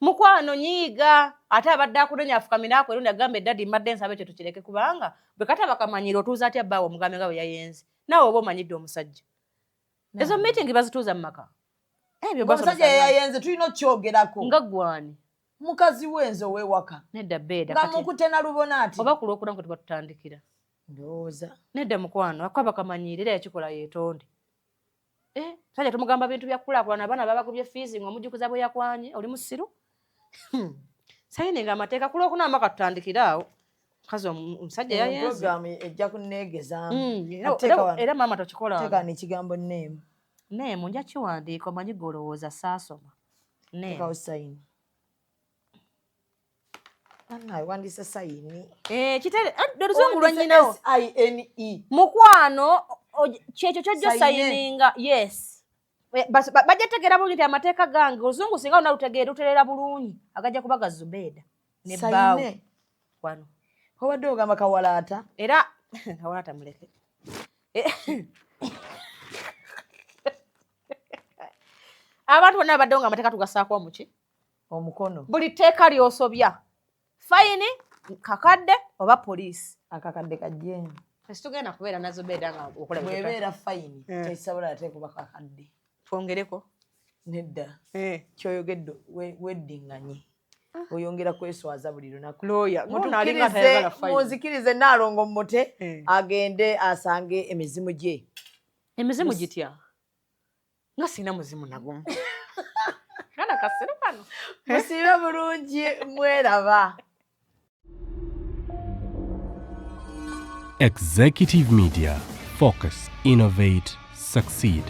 Mukwano, nyiiga, ate abadde akunenya afukamira akwerundi agambe, "Daddy, mbadde nsaba ekyo tukireke," kubanga bwe kataba kamanyiro otuuza atya bbaawe omugambe nga bwe yayenze? Naawe oba omanyidde omusajja. Ezo meeting bazituuza mu maka. Ebyo Omusajja yeyayenze, tulina okukyogerako. Nga gwani? Mukazi wenze ow'ewaka. Nedda beeda. Nga mukute nalubona ati. Oba ku lwokuna kwe tuba tutandikira. Ndowooza. Nedda mukwano, akaba kamanyiire era yakikola yeetonde. Eh, musajja tumugamba bintu bya kukulaakulana, abaana babagobye fees ng'omujjukiza bwe yakwanye, oli musiru. Sayininga amateeka ku lwokuna amaka tutandikire awo. Mukazi omusajja yayenze. Programu ejja kunneegezaamu. Era maama tokikola. Teeka n'ekigambo name. Name nja kiwandiika omanyi gwe olowooza saasoma. Name. Teekawo sayini. Anna wandiise sayini. Eh, kitere oluzungu lwa nnyinawo. S-I-N-E. Mukwano kyekyo kyojja Sayine. sayininga yes. Bajja tegeera bulungi nti amateeka gange oluzungu singa lwonna lutegeera lutereera bulungi agajja kuba ga Zubeeda ne bbaawe Sayine. wano. Obadde ogamba kawalaata. Era kawalaata muleke. Abantu bonna babaddewo nga amateeka tugasaako omuki? Omukono. Buli tteeka ly'osobya. Fayini, kakadde oba poliisi. Akakadde kajje. Situgenda kubeera na Zubeeda nga okola bye Bw'ebeera fayini tesobola ate kuba kakadde. Twongereko. Nedda. Ky'oyogedde weddinganye. Oyongera kweswaza buli lunaku. Lawyer, ng'ono alinga atayagala fayini. Munzikirize Nnaalongo Mute agende asange emizimu gye. Emizimu gitya? Nga sirina muzimu nagumu. Kana kasiru kano. Musiibe bulungi mweraba. Executive Media. Focus, innovate, succeed.